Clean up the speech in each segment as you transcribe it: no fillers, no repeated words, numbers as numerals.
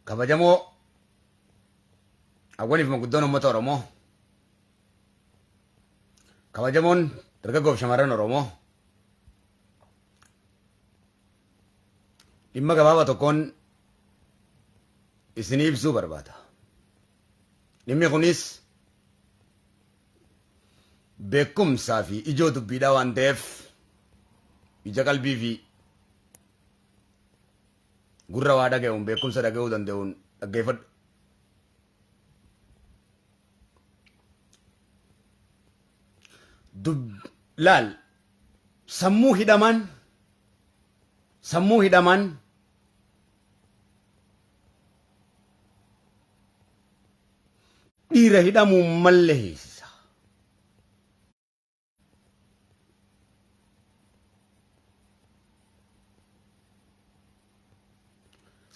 Kabajamoo hawwaniif manguddoon uummata Oromoo, kabajamoon dargaggoof shamarran Oromoo, dhimma gabaabaa tokkoon isinii ibsuu barbaada. Dhimmi kunis beekumsaa fi ijoo dubbiidhaa waan ta'eef ija qalbii fi gurra waa dhaga'uun beekumsa dhaga'uu danda'uun dhaggeeffadhu. Dub laal sammuu hidhamaan sammuu hidhamaan dhiira hidhamuun malle hiisisa.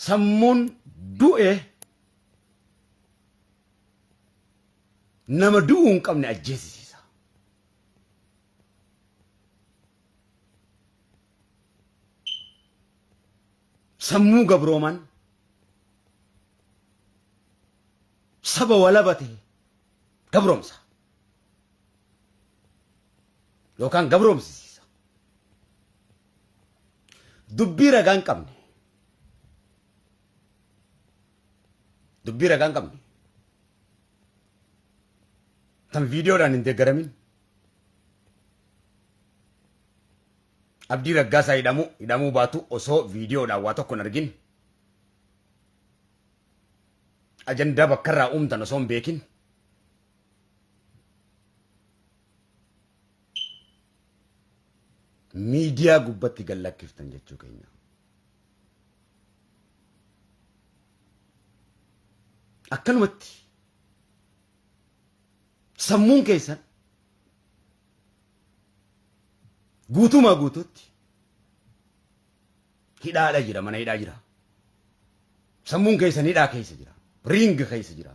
Sammuun du'e nama du'uu hin qabne ajjeesisiisa. Sammuu gabrooman saba walaba ta'e gabroomsa. Yookaan gabroomsisiisa. Dubbii ragaa hin qabne. Dubbii ragaa hin qabne. Tan viidiyoodhaan hin deeggaramin. Abdii Raggaasaa hidhamuu hidhamuu baatu osoo viidiyoodhaan waa tokko hin argin. Ajandaa bakkarraa uumtan osoo hin beekin. Miidiyaa gubbatti gad lakkiftan jechuu keenya. Akkanumatti sammuun keessan guutumaa guutuutti hidhaadha jira, mana hidhaa jira. Sammuun keessan hidhaa keessa jira. Riingi keessa jira.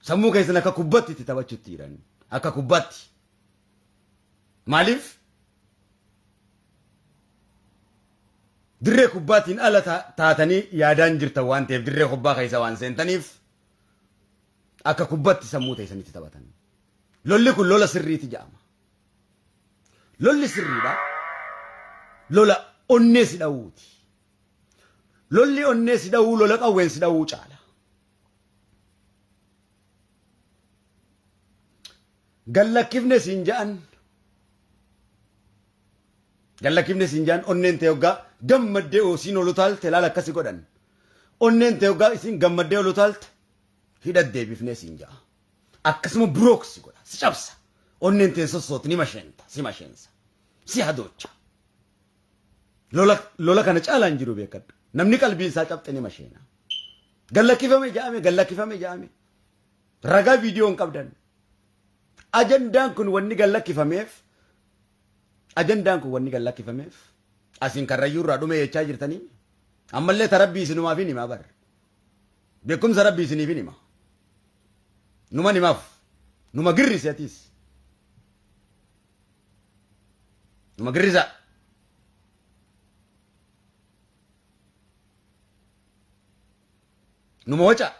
Sammuu keessan akka kubbatti itti taphachuutti jiran. Akka kubbaatti. Maaliif? Dirree kubbaatiin ala taatanii yaadaan jirtan waan ta'eef dirree kubbaa keessa waan seentaniif akka kubbatti sammuu teessanitti taphatan. Lolli kun lola sirriiti jedhama. Lolli sirriidha. Lola onnee si dhawuuti. Lolli onnee si dhawuu lola qawween si dhawuu caala. Gallakkifne siin ja'an gallakkifne siin ja'an onneen ta'e hoggaa gammaddee oosiin ol utaalte laala akkasi godhan. Onneen ta'e hoggaa isiin gammaddee ol utaalte hidha deebifnee siin ja'a. Akkasuma burook si godha si cabsa. Onneen ta'e sossooti ni masheenta si masheensa si hadoocha. Lola lola kana caalaa hin jiru beekadhu. Namni qalbiin isaa cabxe ni masheena. Gallakkifame ja'ame gallakkifame ja'ame. Ragaa viidiyoo hin qabdan. Ajandaan kun wanni gallakkifameef ajandaan kun wanni gallakkifameef asiin karrayyuu irraa dhume jechaa jirtanii ammallee ta rabbii isinumaaf hin himaa bar. Beekumsa rabbii isiniif hin hima. Numa himaaf. Numa girrise atiis. Numa girrisaa. Numa waca.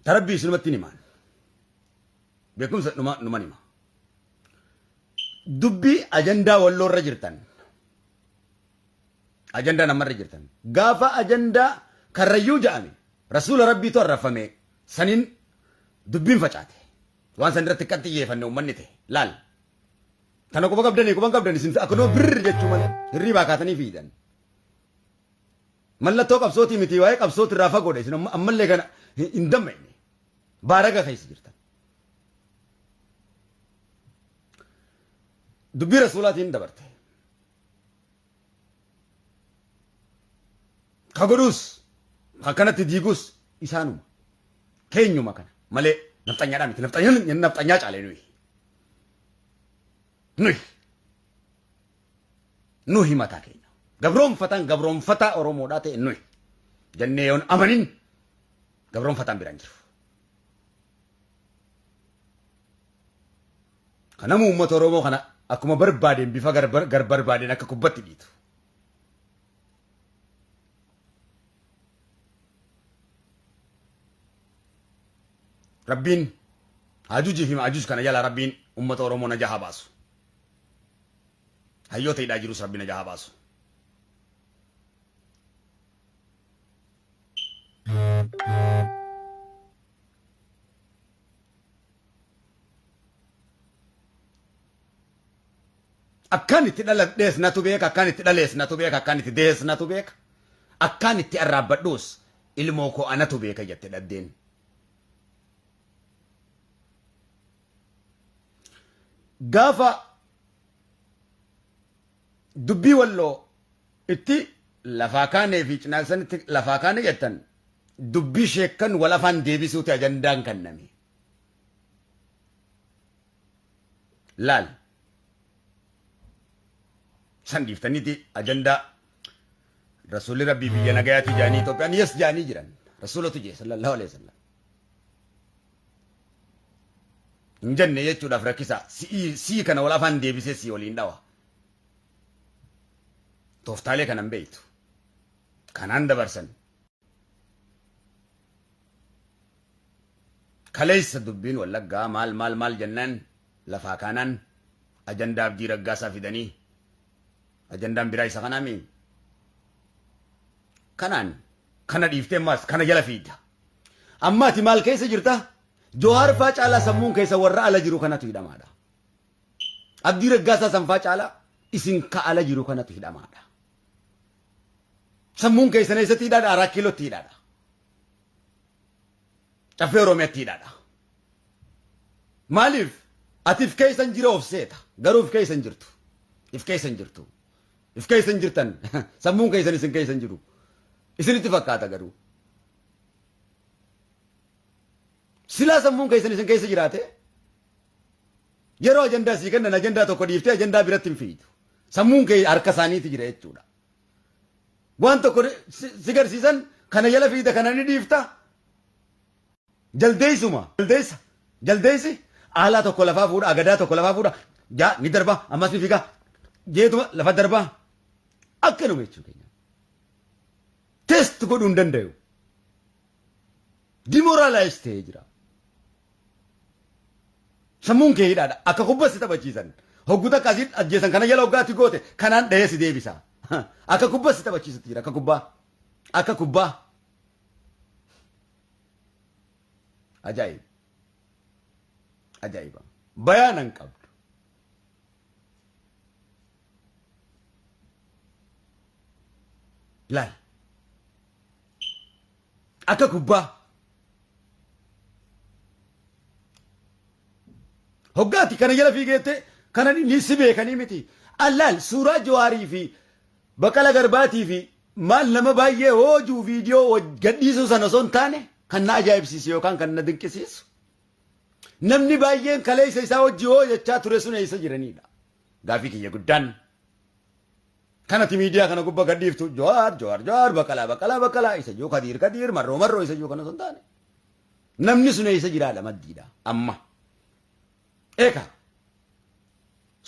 Ta rabbii isinumatti hin himaan. Beekumsa numa numan hima. Dubbii ajandaa walloo irra jirtan. Ajandaa namarra jirtan. Gaafa ajandaa karrayyuu ja'ame rasuula rabbiitu arrafame saniin dubbiin facaate. Waan san irratti kan xiyyeefanne uummanni ta'e. Laal. Tana quba qabdanii quba hin qabdan isin akkanuma birr jechuu malee hirriibaa kaatanii fiidan. Mallattoo qabsootii miti waa'ee qabsooti irraa fagoodha isin ammallee kana hin dammaqne. Baaraga keessa jirtan. Dubbii rasuulaatiin dabarte. Ka godhuus akkanatti diigus isaanuma. Keenyuma kana malee nafxanyaadhaa miti. Nafxanyaan nafxanyaa caalee nuyi. Nuyi. Nuyi mataa keenya. Gabroonfataan gabroonfataa Oromoodhaa ta'e nuyi. Jennee yoon amanin gabroonfataan biraan jiru. Kanamu uummata Oromoo kana akkuma barbaadeen bifa gar barbaadeen akka kubbatti dhiitu. Rabbiin Haajujii fi Maajuj kana jalaa Rabbiin ummata Oromoo najaa haa baasu. Hayyoota hidhaa jirus Rabbi najaa haa baasu. Akkaan itti dhaladhees natu beeka, akkaan itti dhalees natu beeka, akkaan itti dees natu beeka, akkaan itti arraabbadhuus ilmoo koo anatu beeka jette dhaddeen. Gaafa dubbii walloo itti lafaa kaanee fi cinaaksanitti lafaa kaane jettan dubbii sheekkan wal afaan deebisuuti ajandaan kenname. Laal. San dhiiftaniiti ajandaa Rasuulli Rabbii biyya nagayaati jaanii Itoophiyaan yes jaanii jiran. Rasuulatu jee sallallahu alaihi wasallam. Hin jenne jechuudhaaf rakkisaa. Si'ii sii kana wal afaan deebisee sii waliin dhawa. Tooftaalee kanan beektu. Kanaan dabarsan. Kaleessa dubbiin Wallaggaa maal maal maal jennaan lafaa kaanaan ajandaa Abdii Raggaasaa fidanii ajandaan biraa isa kanaami. Kanaan kana dhiiftee ammaas kana jala fiigda. Amma ati maal keessa jirta? Johaar faa caalaa sammuun keessa warra ala jiru kanatu hidhamaadha. Abdii Raggaasaa sanfaa caalaa isin ka ala jiru kanatu hidhamaadha. Sammuun keessan eessatti hidhaadha? Araa kiilootti hidhaadha. Caffee Oromiyaatti hidhaadha. Maaliif? Ati if keessan jira of seeta. Garuu if keessan jirtu. If keessan jirtu. If keessan jirtan. Sammuun keessan isin keessan jiru. Isinitti fakkaata garuu. Silaa sammuun keessan isin keessa jiraate yeroo ajandaa sii kennan ajandaa tokko dhiiftee ajandaa biratti hin fiidu. Sammuun kee harka isaaniiti jira jechuudha. Waan tokko si garsiisan kana jala fiida kana ni dhiifta. Jaldeessuma. Jaldeessa. Jaldeessi aalaa tokko lafaa fuudha agadaa tokko lafaa fuudha jaa ni darba ammas ni fiiga jeetuma lafa darba akkanuma jechuu keenya. Test godhuu hin danda'u. Demoralize ta'ee jira. Sammuun kee hidhaadha. Akka kubba si taphachiisan. Hogguu takka asii ajjeesan kana jala hoggaatti goote kanaan dhahee si deebisa. Akka kubba si taphachiisutti jira. Akka kubbaa. Akka kubbaa. Ajaa'iba. Ajaa'iba. Bayaana hin qabdu. Laal. Akka kubbaa. Hoggaati kana jala fiigeette kana ni si beekanii miti. Allaal suuraa Jawaarii fi Baqala Garbaatii fi maal nama baay'ee hoojuu viidiyoo gadhiisuu sana osoo hin taane kan na ajaa'ibsiisu yookaan kan na dinqisiisu. Namni baay'een kaleessa isaa hojii hoo jechaa ture sun eessa jiranidha. Gaafii kiyya guddaan. Kanati miidiyaa kana gubba gadhiiftu Jawaar Jawaar Jawaar Baqalaa Baqalaa Baqalaa isa jiru Kadiir Kadiir Marroo Marroo isa jiru kana osoo hin taane. Namni sun eessa jiraadha maddiidha amma. Eeka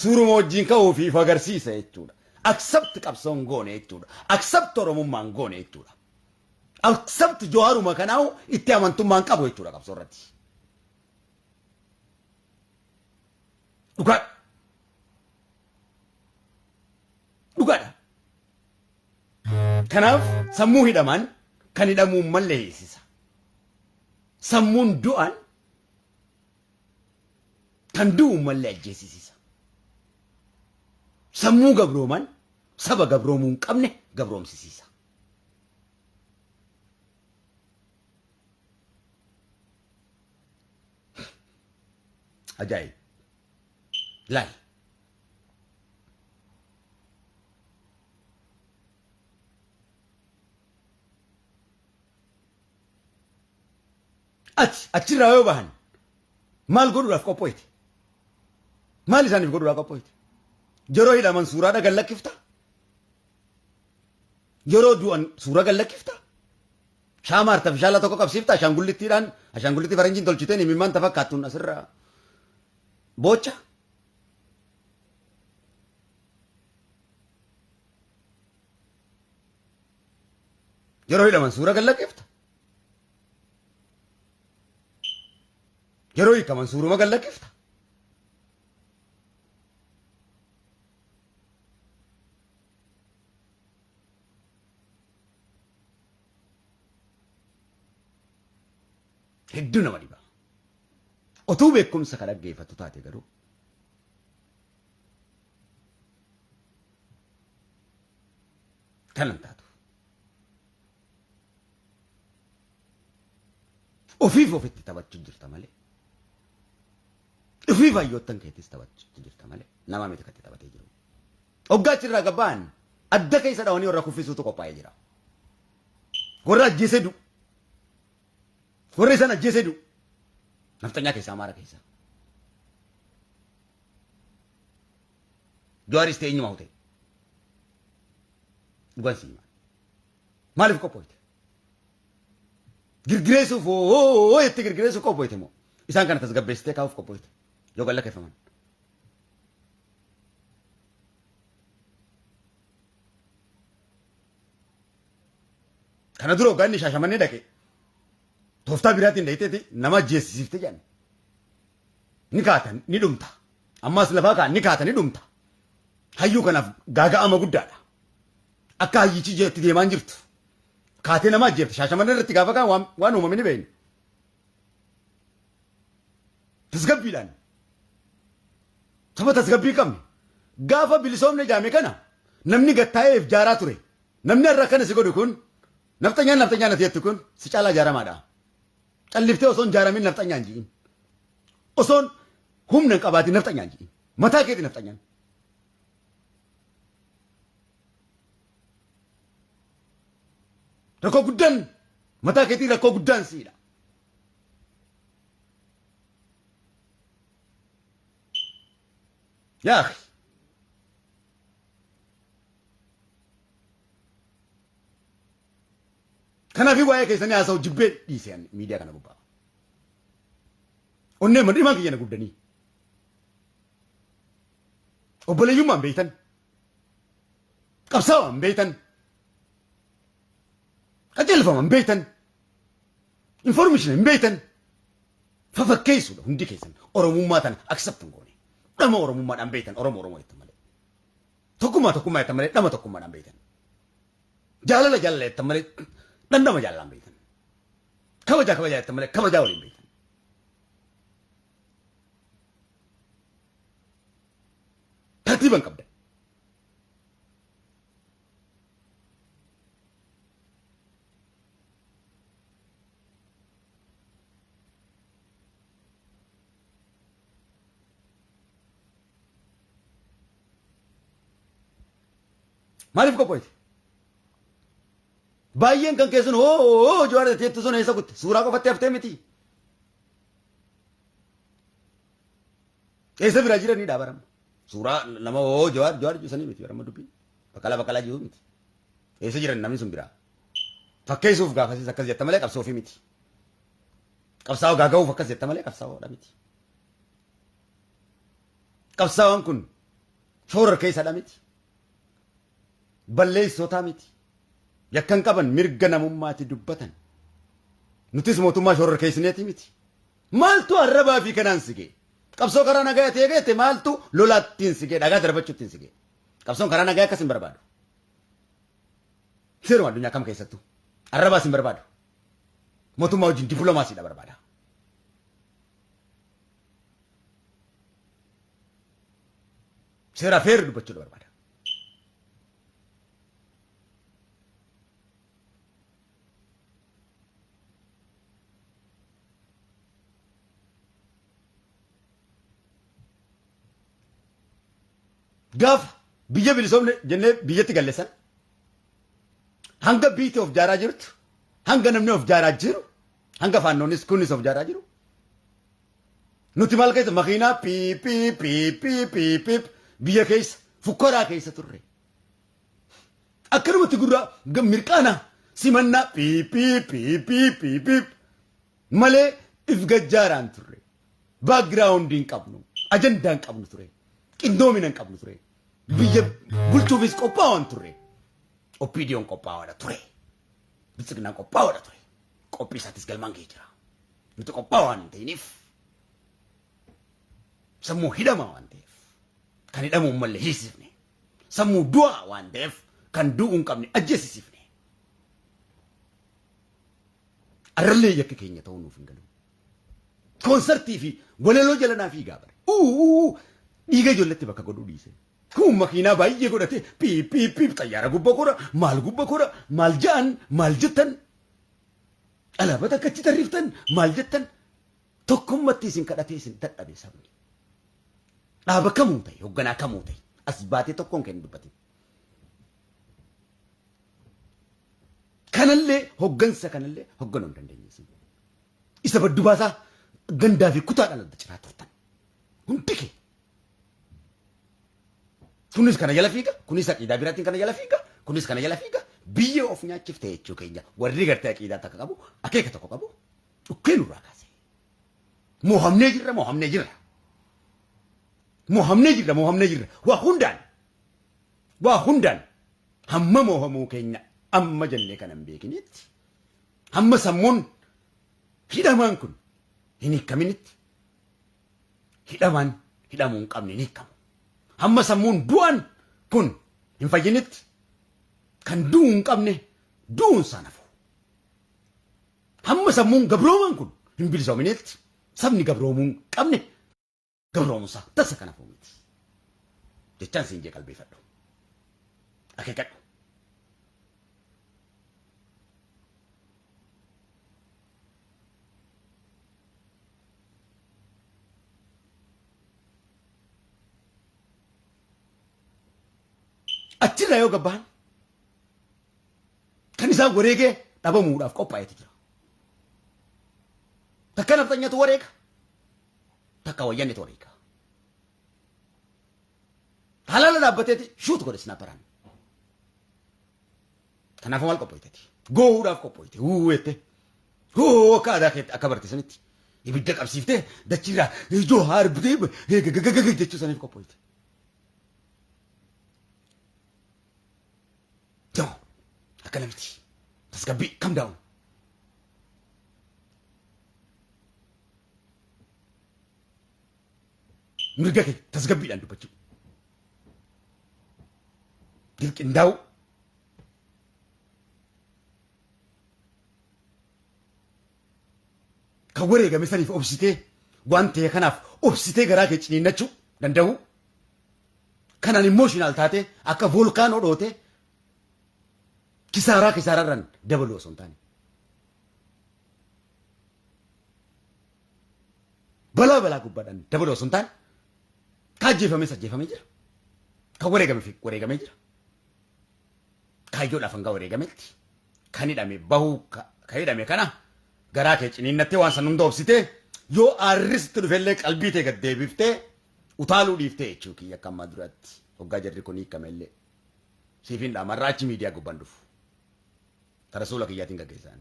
suuruma wajjin ka'uu fi if agarsiisa jechuudha. Accept qabsoon goone jechuudha. Accept Oromummaan goone jechuudha. Accept Jawaaruma kanaahu itti amantummaan qabu jechuudha qabsoo irratti. Dhugaadha. Dhugaadha. Kanaaf sammuu hidhamaan kan hidhamuun malle hiisisa. Sammuun du'aan kan du'uun malle ajjeesisisa. Sammuu gabroomaan saba gabroomuu hin qabne gabroomsisiisa. Ajaa'ib. Laal. Ati achirraa yoo bahan maal godhuudhaaf qophooyte? Maal isaaniif godhuudhaaf qophooyte? Yeroo hidhaman suuraa gad lakkifta? Yeroo du'an suuraa gad lakkifta? Shaama artifishaala tokko qabsiifta ashaangullittiidhaan ashaangullitti faranjiin tolchiteen imimmaan tafakkaattuun asirraa boocha. Yeroo hidhaman suura gad lakkifta. Yeroo hiikaman suuruma gad lakkifta. Hedduu nama dhiba. Otuu beekumsa kan dhaggeeffattu taate garuu kanan taatu. Ofiif ofitti taphachuu jirta malee. Ofiif hayyoottan keetis taphachuu jirta malee nama miti katti taphatee jiru. Hoggaa achirraa gabba'an adda keessa dhawanii warra kuffisuutu qophaa'ee jira. Warra ajjeesee du'u. Warra isaan ajjeesee du'u. Nafxanyaa keessaa Amaara keessaa. Jawaaris ta'e eenyumaa ta'e. Dhugaan si himaa. Maaliif qophooyte? Girgireessuuf hoo jettee girgireessuuf qophooyte moo? Isaan kana tasgabbeessitee kaa'uuf qophooyte. Yoo galla keeffaman. Kana dura hoggaa inni shaashamannee dhaqe tooftaa biraatiin dhayiteeti nama ajjeesisiifte jedhan. Ni kaatan ni dhumta. Ammas lafaa kaan ni kaata ni dhumta. Hayyuu kanaaf gaaga'ama guddaadha. Akka hayyichi itti deemaa hin jirtu. Kaatee nama ajjeefte shaashamannee irratti gaafa kaan waan uumame ni beekna. Tasgabbiidhaan. Saba tasgabbii qabne. Gaafa bilisoomne jaame kana namni gattaa'eef jaaraa ture. Namni har'a akkana si godhu kun nafxanyaan nafxanyaan ati jettu kun si caalaa jaaramaadha. Calliftee osoo hin jaaramin nafxanyaan ji'in. Osoon humna hin qabaatin nafxanyaan ji'in. Mataa keeti nafxanyaan. Rakkoo guddaan mataa keetii rakkoo guddaan siidha. Yaa akhi. Kanaaf waa'ee keessanii haasa'u jibbee dhiise ani miidiyaa kana gubbaa. Onnee madhimaan kiyya na guddanii. Obboleeyyummaan beeytan. Qabsaawaan beeytan. Qajeelfama hin beeytan. Information hin beeytan. Fafakkeessuudha hundi keessan. Oromummaa tana accept hin goone. Dhama Oromummaadhaan beeytan Oromoo Oromoo jettan malee. Tokkummaa tokkummaa jettan malee dhama tokkummaadhaan beeytan. Jaalala jaalala jettan malee dhandhama jaalalaan beeytan. Kabajaa kabajaa jettan malee kabajaa waliin beeytan. Tartiiba hin qabdan. Maaliif qophooyte? Baay'een kan keessan hoo hoo Jawaar jettu sun eessa kutte? Suuraa qofatti haftee miti. Eessa biraa jiranii dhaabarama? Suuraa nama hoo Jawaar Jawaar sanii miti barama dubbii. Baqqalaa baqqalaa jiru miti. Eessa jiran namni sun biraa? Fakkeessuuf gaafasiis akkas jetta malee qabsoofi miti. Qabsaa'oo gaaga'uuf akkas jetta malee qabsaa'oodha miti. Qabsaa'oon kun shoora keessadha miti. Balleessootaa miti. Yakkan qaban mirga namummaati dubbatan. Nutis mootummaa shororkeessineeti miti. Maaltu arrabaa fi kanaan si ga'e? Qabsoo karaa nagaa ta'e geette maaltu lolaattiin si ga'e? Dhagaa darbachuuttiin si ga'e? Qabsoon karaa nagaa akkas hin barbaadu. Seeruma addunyaa kam keessattuu. Arrabaas hin barbaadu. Mootummaa wajjin dipiloomaasiidha barbaada. Seera feerri dubbachuudha barbaada. Gaafa biyya bilisoomne jennee biyyatti galle sana hanga biyyi of jaaraa jirtu hanga namni of jaaraa jiru hanga faannoonis kunis of jaaraa jiru nuti maal keessa makiinaa pii pii pii pii pii pii biyya keessa fukkaraa keessa turre. Akkanumatti gurraa mirqaana simannaa pii pii pii pii pii pii malee if gajjaaraan turre. Baakgiraawundii hin qabnu, ajandaa hin qabnu ture, qindoomina hin qabnu ture. Biyya bulchuufis qophaa'aa hin turre. OPDOn qophaa'aadha ture. Biltsiginnaan qophaa'aadha ture. Qophii isaatis galmaan ga'ee jira. Nuti qophaa'aa waan hin ta'iniif Sammuu hidhamaa waan ta'eef kan hidhamuu hin malle hiisifne. Sammuu du'aa waan ta'eef kan du'uu hin qabne ajjeesisifne. Arrallee yakki keenya ta'uu nuuf hin galu. Koonsartii fi walaloo jala naa fiigaa bare. Uu dhiiga ijoolletti bakka godhuu dhiise. Kun makiinaa baay'ee godhate piip piip piip xayyaara gubba kora maal gubba kora maal ja'an maal jettan alaabaa takka achi tarriftan maal jettan tokkummatti isin kadhatee isin dadhabe sabni. Dhaaba kamuu ta'e hogganaa kamuu ta'e as baatee tokkoon kan hin dubbatin. Kanallee hoggansa kanallee hogganuu hin dandeenye isin. Isa baddu baasaa gandaa fi kutaadhaan adda ciraa turtan. Hundi kee. Kunis kana jala fiiga, kunis aqiidaa biraatiin kana jala fiiga, kunis kana jala fiiga. Biyya of nyaachifte jechuu keenya warri gartee aqiidaa takka qabu, akeeka tokko qabu, dhukkee nurraa kaase. Moohamnee jirra, moohamnee jirra. Moohamnee jirra, moohamnee jirra. Waa hundaan, waa hundaan hamma moohamuu keenya amma jennee kana hin beekinitti, hamma sammuun hidhamaan kun hin hiikaminitti, hidhamaan hidhamuu hin qabne hin hiikamu. Hamma sammuun du'an kun hin fayyinitti kan du'uu hin qabne du'uun isaa nafu. Hamma sammuun gabroomaan kun hin bilisoominitti sabni gabroomuu hin qabne gabroomuun isaa tasa kan hafu miti. Jechaan siin jee qalbeeffadhu. Akeekadhu. Achirraa yoo gabbahan kan isaan wareegee dhabamuudhaaf qophaa'etu jira. Takka nafxanyatu wareega, takka wayyannitu wareega. Halaala dhaabbateeti shuut godhe snaaparaan. Kanaafuu maal qophooyteti? Goohuudhaaf qophooyte. Wuu jette. Hoo akka aadaa keetti akka barte sanitti ibidda qabsiiftee dachiirraa ijoo haarbitee gagagagaga jechuu saniif qophooyte. Yoo akkana miti. Tasgabbii kam daa'u. Mirga kee tasgabbiidhaan dubbachuu. Dirqindaa'uu. Kan wareegame saniif obsitee waan ta'e kanaaf obsitee garaa kee ciniinnachuu danda'uu. Kanaan emotional taatee akka volkaanoo dhootee kisaaraa kisaaraarraan dabaluu osoo hin taane. Balaa balaa gubbaadhaan dabaluu osoo hin taane ka ajjeefames ajjeefamee jira. Kan wareegame fi wareegamee jira. Kaayyoodhaaf hanga wareegametti kan hidhame bahuu ka hidhame kana garaa kee ciniinnattee waan san hunda obsitee yoo aarris itti dhufellee qalbii tee gad deebiftee utaaluu dhiiftee jechuu kiyya akka ammaa duraatti hoggaa jarri kun hiikame illee siif hin dhaama irraa achi miidiyaa gubbaan dhufu ta rasuula kiyyaatiin gaggeessaan.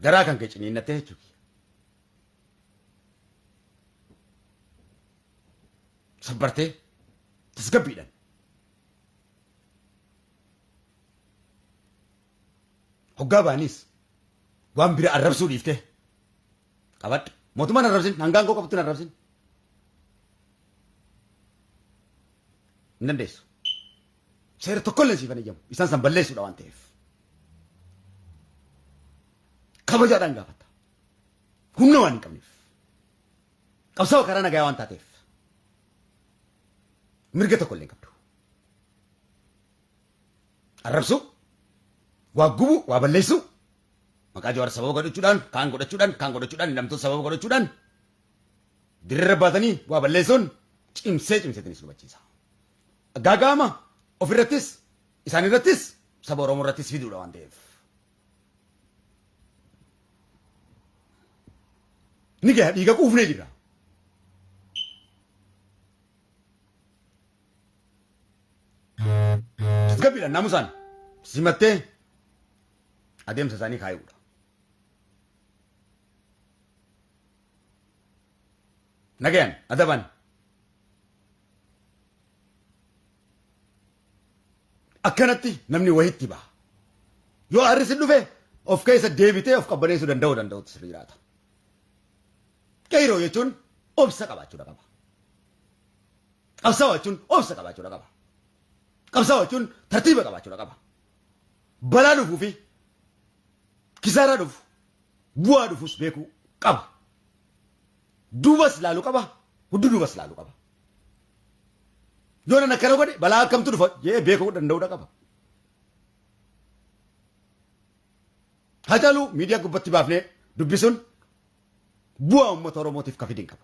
Garaa kan kee ciniinnattee jechuu kiyya. Sabbartee tasgabbiidhaan hoggaa ba'anis waan bira arrabsuu dhiiftee qabadhu. Mootummaan arrabsin hangaan koo qabtu hin arrabsin. Hin dandeessu. Seera tokkollee siif hin eeyyamu. Isaan san balleessuudha waan ta'eef. Kabajaadhaan gaafatta. Humna waan hin qabneef. Qabsaa'oo karaa nagayaa waan taateef. Mirga tokkollee hin qabdu. Arrabsuu, waa gubuu, waa balleessuu, maqaa Jawaar sababa godhachuudhaan, kaan godhachuudhaan, kaan godhachuudhaan, hidhamtoota sababa godhachuudhaan dirreerra baatanii waa balleessuun cimsee cimseetiin isin hubachiisa. Gaaga'ama ofirrattis, isaan irrattis, saba Oromoo irrattis fiduudha waan ta'eef. Ni gaha dhiiga quufnee jirra. Tasgabbiidhaan naamusaan simattee adeemsa isaanii kaayuudha. Nagayaan adabaan akkanatti namni wahitti baha. Yoo aarri si dhufe of keessa deebitee of qabbaneessuu danda'uu danda'utu sirra jiraata. Qeyroo jechuun obsa qabaachuudha qaba. Qabsaawaa jechuun obsa qabaachuudha qaba. Qabsaawaa jechuun tartiiba qabaachuudha qaba. Balaa dhufuu fi kisaaraa dhufu bu'aa dhufus beekuu qaba. Duubas laaluu qaba, hudduu duubas laaluu qaba. Yoo nan akkana godhe balaa akkamtu dhufa jedhee beekuu danda'uudha qaba. Hacaaluu miidiyaa gubbatti baafnee dubbisuun bu'aa uummata Oromootiif ka fidin qabu.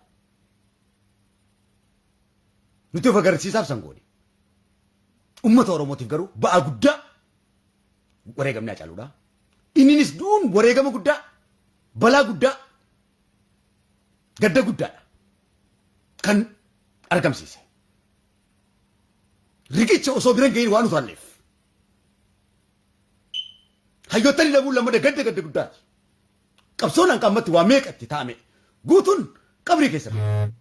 Nuti of agarsiisaaf san goone. Uummata Oromootiif garuu ba'aa guddaa wareegamni Hacaaluudha. Inninis du'uun wareegama guddaa, balaa guddaa, gadda guddaadha kan argamsiise. Riqicha osoo bira hin gahin waan utaalleef. Hayyoottan dhabuun lammada gadda gadda guddaati. Qabsoon hanqa ammatti waa meeqa itti taa'ame guutuun qabrii keessa ture.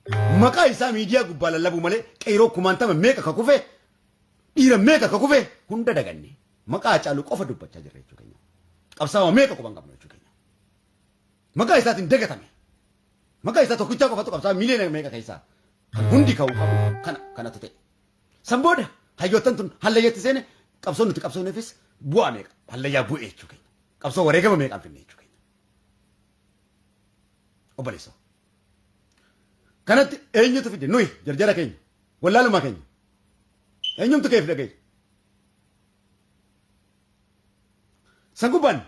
Maqaa isaa miidiyaa gubbaa lallabuu malee qeyroo kumaantama meeqa ka kufe dhiira meeqa ka kufe hunda daganne maqaa Hacaaluu qofa dubbachaa jirra jechuu keenya. Qabsaawaa meeqa quban qabnu jechuu keenya. Maqaa isaatiin dagatame. Maqaa isaa tokkichaa qofatu qabsaa'aa miiliyoona meeqa keessaa kan hundi ka'uu qabu kana kanatu ta'e. San booda hayyoottan tun hallayyatti seene qabsoon nuti qabsoofneefis bu'aa meeqa hallayyaa bu'e jechuu keenya. Qabsoo wareegama meeqaan finne jechuu keenya. Obboleessoo. Kanatti eenyutu fide nuyi jarjara keenya wallaalumaa keenya. Eenyumtu keef dhagaye. San gubbaan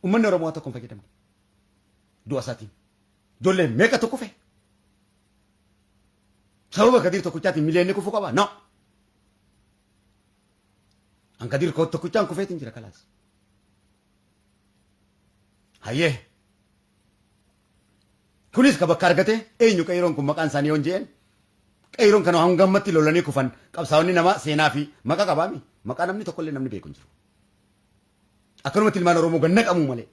uummanni Oromoo tokko hin fayyadamne. Du'a isaatiin. Ijoollee meeqatu kufe? Sababa Kadiir tokkichaatiin miliyoonni kufuu qaba? No. An Kadiir tokkichaan kufeetiin jira kalaas. Hayyee. Kunis ka bakka argate eenyu qeeyroon kun maqaan isaanii yoon je'een qeeyroon kan hanga ammatti lolanii kufan qabsaa'onni namaa seenaa fi maqaa qabaami. Maqaa namni tokkollee namni beeku hin jiru. Akkanumatti ilmaan Oromoo ganna qabuu malee.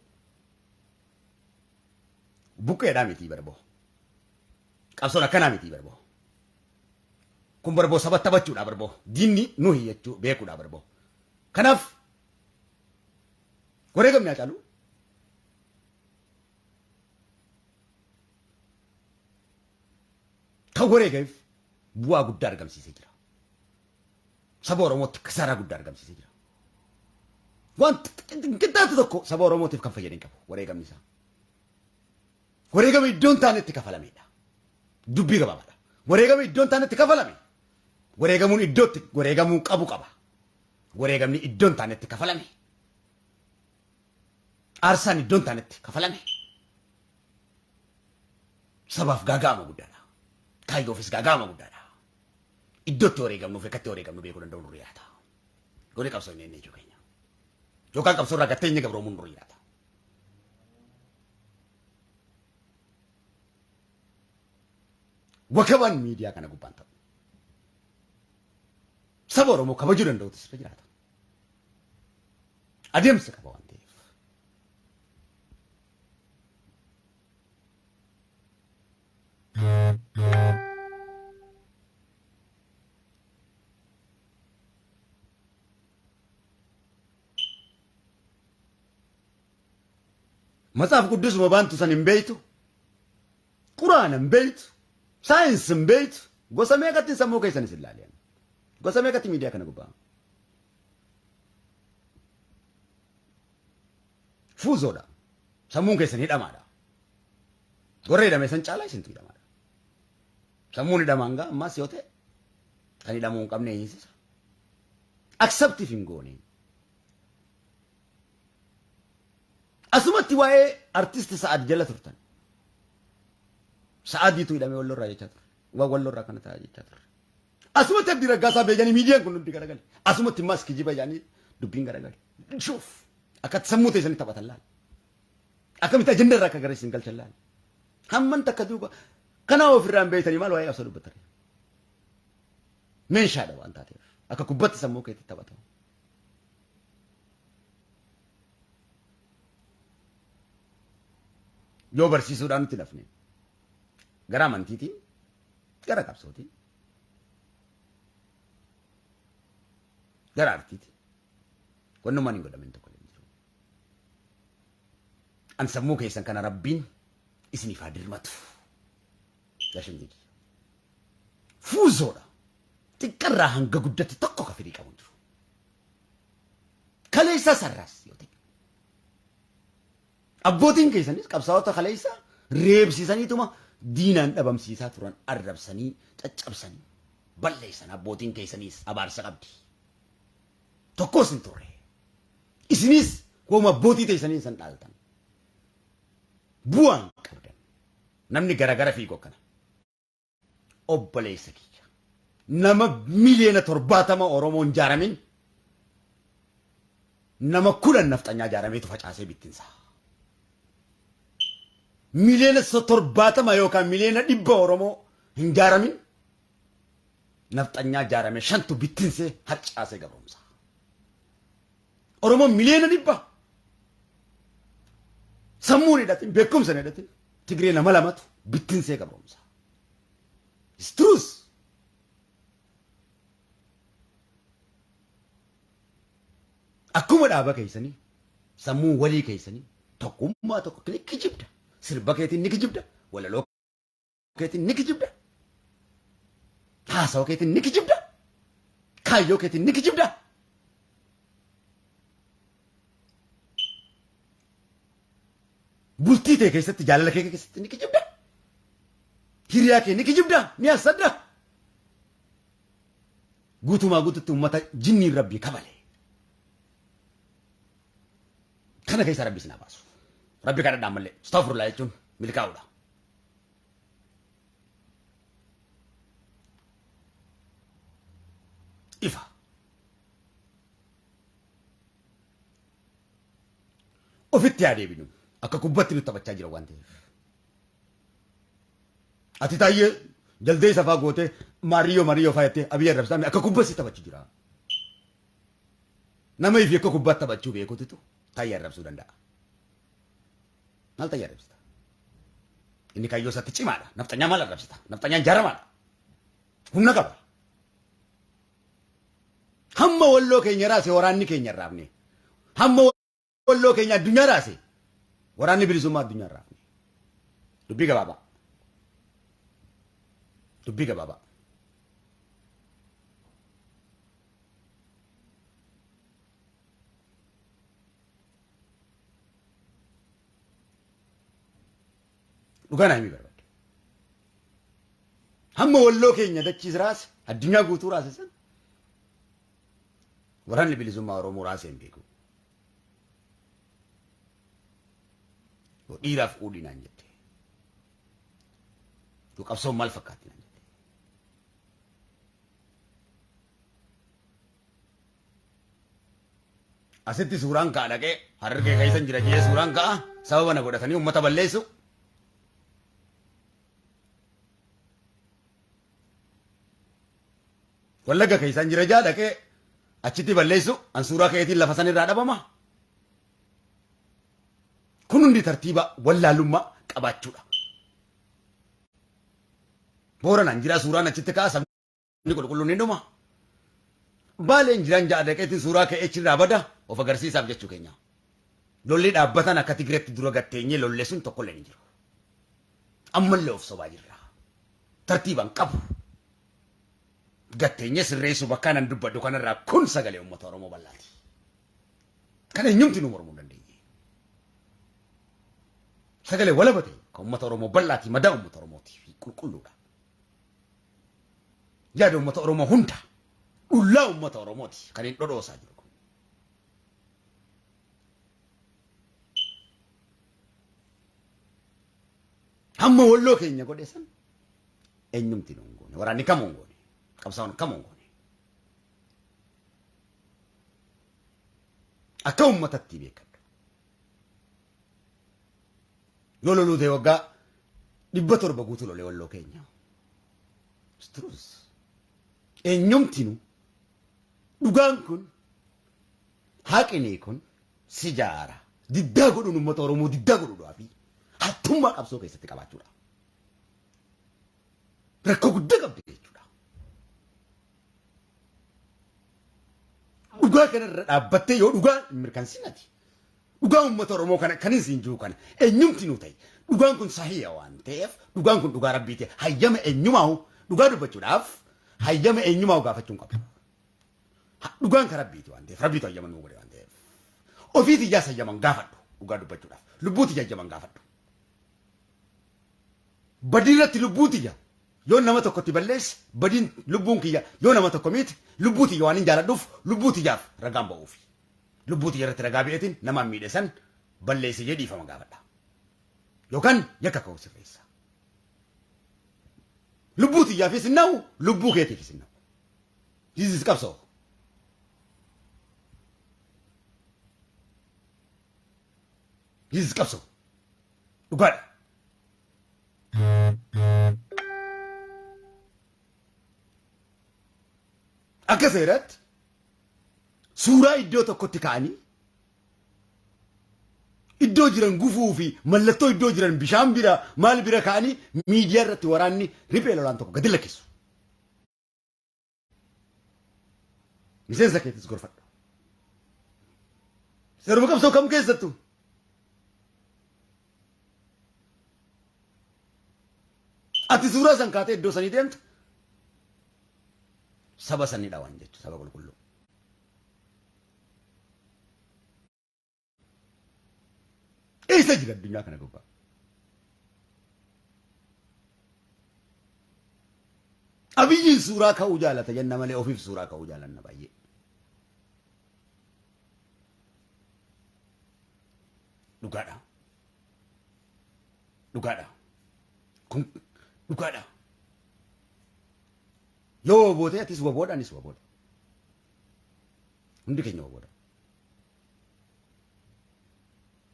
Buqqeedhaa miti barboo. Qabsoon akkanaa miti barboo. Kun barboo saba taphachuudha barboo. Diinni nu hiyyachuu beekuudha barboo. Kanaaf wareegamni Haacaaluu kan wareegameef bu'aa guddaa argamsiisee jira. Saba Oromootti kisaaraa guddaa argamsiisee jira. Waan qixxaatu tokko saba Oromootiif kan fayyade hin qabu wareegamni isaa. Wareegama iddoo hin taanetti kafalamedha. Dubbii gabaabaadha. Wareegama iddoo hin taanetti kafalame. Wareegamuun iddootti wareegamuu qabu qaba. Wareegamni iddoo hin taanetti kafalame. Aarsaan iddoo hin taanetti kafalame. Sabaaf gaaga'ama guddaadha. Kaayyoofis gaaga'ama guddaadha. Iddootti wareegamnuuf akkatti wareegamnu beekuu danda'u nurra jiraata. Golee qabsoo hin eenye keenya. Yookaan qabsoo irraa gatteenye gabroomuun nurra jiraata. Wakabaan miidiyaa kana gubbaan ta'u. Saba Oromoo kabajuu danda'utu sirra jiraata. Adeemsa qaba waan ta'eef. Matsaaf Quddusuma baantu san hin beeytu, Quraana hin beeytu, saayinsi hin beeytu, gosa meeqatti sammuu keessan isin laale. Gosa meeqatti miidiyaa kana gubbaa. Fuuzoodha. Sammuun keessan hidhamaadha. Warra hidhame san caalaa isintu hidhamaadha. Sammuun hidhamaan gaa ammaas yoo ta'e kan hidhamuu hin qabne hiisisa. Acceptiif hin goone. Asumatti waa'ee artisti Sa'aad jala turtan. Sa'aadiitu hidhamee wallorraa jechaa turre. Waan wallorraa kana ta'a jechaa turre. Asumatti Abdii Raggaasaa beekanii miidiyaan kun hundi garagale. Asumatti immaas kijiba jedhanii dubbiin garagale. Shuuf! Akkatti sammuu teessanii taphatan laal. Akkamitti ajandaa irraa akka gara isin galchan laal. Hamman takka duuba kanaa ofirraa hin beektanii maal waa'ee qabsoo dubbattan. Meeshaadha waan taateef. Akka kubbatti sammuu keetti taphatamu. Yoo barsiisuudhaan nutti lafne gara amantiitiin gara qabsootiin gara artiitiin wannummaan hin godhamin tokko illee hin jiru. An sammuu keessan kana rabbiin isiniif haa dirmatu. Yaashin kiyya. Fuuzoodha. Xiqqarraa hanga guddatti tokko ka firii qabu hin jiru. Kaleessa sarraas yoo ta'e. Abbootiin keessanis qabsaa'ota kaleessa reebsisaniituma diinaan dhabamsiisaa turan arrabsanii caccabsanii balleessan abbootiin keessaniis abaarsa qabdi. Tokkos hin turre. Isinis wooma abbootii teessaniin san dhaaltan. Bu'aan qabdan. Namni garagara fiigu akkana. Obboleessa kiyya. Nama 70,000,000 Oromoon jaaramin nama 10 nafxanyaa jaarameetu facaasee bittinsa. 70,000,000 yookaan 100,000,000 Oromoo hin jaaramin nafxanyaa jaarame shantu bittinsee harcaasee gabroomsa. Oromoon 100,000,000 sammuun hidhatin beekumsa hin hidhatin Tigree nama lamatu bittinsee gabroomsa. It's truth. Akkuma dhaaba keessanii sammuu walii keessanii tokkummaa tokko ni kijibda. Sirba keetiin ni kijibda. Walaloo keetiin ni kijibda. Haasawa keetiin ni kijibda. Kaayyoo keetiin ni kijibda. Bultii tee keessatti jaalala kee keessatti ni kijibda. Hiriyaa kee ni kijibda. Ni hassadda. Guutumaa guututti uummata jinniin rabbii kabale. Kana keessa rabbi isin haa baasu. Rabbi kadhadhaa malee. Astaghfirullah jechuun milkaa'uudha. Ifa. Ofitti haa deebinu. Akka kubbatti nu taphachaa jira waan ta'eef. Ati taayyee jaldee safaa gootee maariyyoo maariyyoo faa jettee abiyyi arrabsaa akka kubbatti taphachuu jira. Nama ifi akka kubbaatti taphachuu beekututu taayyee arrabsuu danda'a. Maal taayyee arrabsita? Inni kaayyoo isaatti cimaadha. Nafxanyaa maal arrabsita? Nafxanyaan jaaramaadha. Humna qaba. Hamma walloo keenya raase waraanni keenya hin raafne. Hamma walloo keenya addunyaa raase waraanni bilisummaa addunyaa hin raafne. Dubbii gabaabaa. Dubbii gabaabaa. Dhugaa naa himii barbaade. Hamma walloo keenya dachiis raase addunyaa guutuu raase san waraanni bilisummaa Oromoo raasee hin beeku. Yoo dhiiraaf quudhii naan jette. Yoo qabsoon maal fakkaatti naan jette. Asitti suuraan ka'a dhaqee harargee keessan jira jee suuraan ka'a sababa na godhatanii uummata balleessu. Wallagga keessan jira jaa dhaqee achitti balleessu an suuraa keetiin lafa san irraa dhabama. Kun hundi tartiiba wallaalummaa qabaachuudha. Booranaan jira suuraan achitti ka'a sabni qulqulluun ni dhuma. Baaleen jiraan ja'a dhaqeetiin suuraa ka'ee achirraa bada of agarsiisaaf jechuu keenya. Lolli dhaabbatan akka Tigireetti dura gatteenyee lolle sun tokkollee hin jiru. Ammallee of sobaa jirra. Tartiibaan qabu. Gatteenyee sirreessuu bakka nan dubbadhu kanarraa kun sagalee uummata Oromoo bal'aati. Kan eenyumti nu mormuu hin dandeenye. Sagalee walaba ta'e kan uummata Oromoo bal'aati madaa uummata Oromootii fi qulqulluudha. Yaada uummata Oromoo hunda dhullaa uummata Oromooti kan hin dhodhoosaa jiru kun. Hamma walloo keenya godhe san eenyumti nu hin goone. Waraanni kamuu hin goone. Qabsaa'oon kamuu hin goone. Akka uummatatti beekadhu. Yoo loluu ta'e waggaa 700 guutuu lolee walloo keenya. It's Eenyumtinu dhugaan kun haqni kun si jaara. Diddaa godhuun uummata Oromoo diddaa godhuudhaa fi hattummaa qabsoo keessatti qabaachuudha. Rakkoo guddaa qabdi jechuudha. Dhugaa kanarra dhaabbattee yoo dhugaa hin mirkansinati. Dhugaa uummata Oromoo kana kan hin siin jiru kana eenyumti nu ta'e. Dhugaan kun sahiya waan ta'eef, dhugaan kun dhugaa Rabbiiti. Hayyama eenyumaahu dhugaa dubbachuudhaaf hayyama eenyumaahu gaafachuu hin qabu. Dhugaan ka Rabbiiti waan ta'eef, Rabbiitu hayyama nuu godhe waan ta'eef. Ofii tiyyaas hayyaman gaafadhu dhugaa dubbachuudhaaf. Lubbuu tiyya hayyaman gaafadhu. Badii irratti lubbuu tiyya yoo nama tokkotti balleesse, badiin lubbuun kiyya yoo nama tokko miite, lubbuu tiyya waan hin jaaladhuuf lubbuu tiyyaaf ragaan ba'uufi. Lubbuu tiyya irratti ragaa ba'eetiin namaan miidhe san balleesse jee dhiifama gaafadha. Yookaan yakka koo sirreessa. Lubbuu tiyyaafis hin na'u, lubbuu keetiifis hin na'u. This is qabsoo. This is qabsoo. Dhugaadha. Akka seeratti suuraa iddoo tokkotti ka'anii iddoo jiran gufuu fi mallattoo iddoo jiran bishaan bira maal bira ka'anii miidiyaa irratti waraanni riphee lolaan tokko gadi lakkisu. Miseensa keetis gorfadhu. Seeruma qabsoo kam keessattuu. Ati suuraa san kaatee iddoo sanii deemtu saba sanidha waan jechu saba qulqulluu. Eessa jira addunyaa kana gubbaa? Abiyyiin suuraa ka'uu jaalata jenna malee ofiif suuraa ka'uu jaalanna baay'ee. Dhugaadha. Dhugaadha. Kun dhugaadha. Yoo wabootee atis waboodha anis waboodha. Hundi keenya waboodha.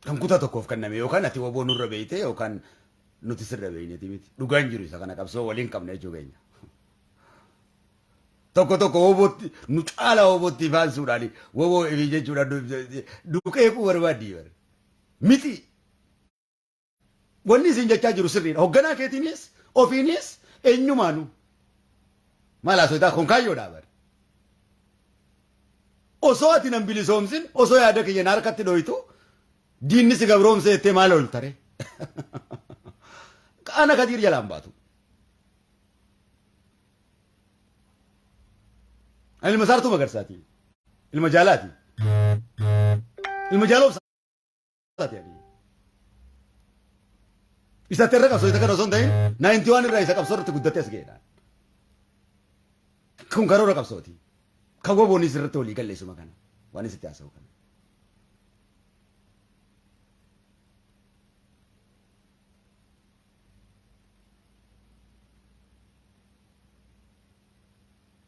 Kan kutaa tokkoof kenname yookaan ati waboo nurra beeyte yookaan nuti sirra beeyneeti miti. Dhugaan jiru isa kana qabsoo waliin qabna jechuu keenya. Tokko tokko wabootti nu caalaa wabootti faansuudhaan waboo ifi jechuudhaan nu qeequu barbaaddi bara. Miti. Wanni isin jechaa jiru sirriidha. Hogganaa keetiinis ofiinis eenyumaanuu. Maal haasoitaa kun kaayyoodhaa bara. Osoo ati nan bilisoomsin osoo yaada kiyya na harkatti dhoytu diinni si gabroomse jettee maal ooltare? Ana Kadiir jalaan baatu. Ani ilma Saartuu Magarsaati. Ilma Jaalaati. Ilma Jaaloo Ibsaati ani. Isatti irra qabsoo isa kana osoo hin ta'in 91 irraa isa qabsoo irratti guddatee as ga'eedha. Kun karoora qabsooti. Kan waboonis irratti walii galleessuma kana. Waan isitti haasa'u kana.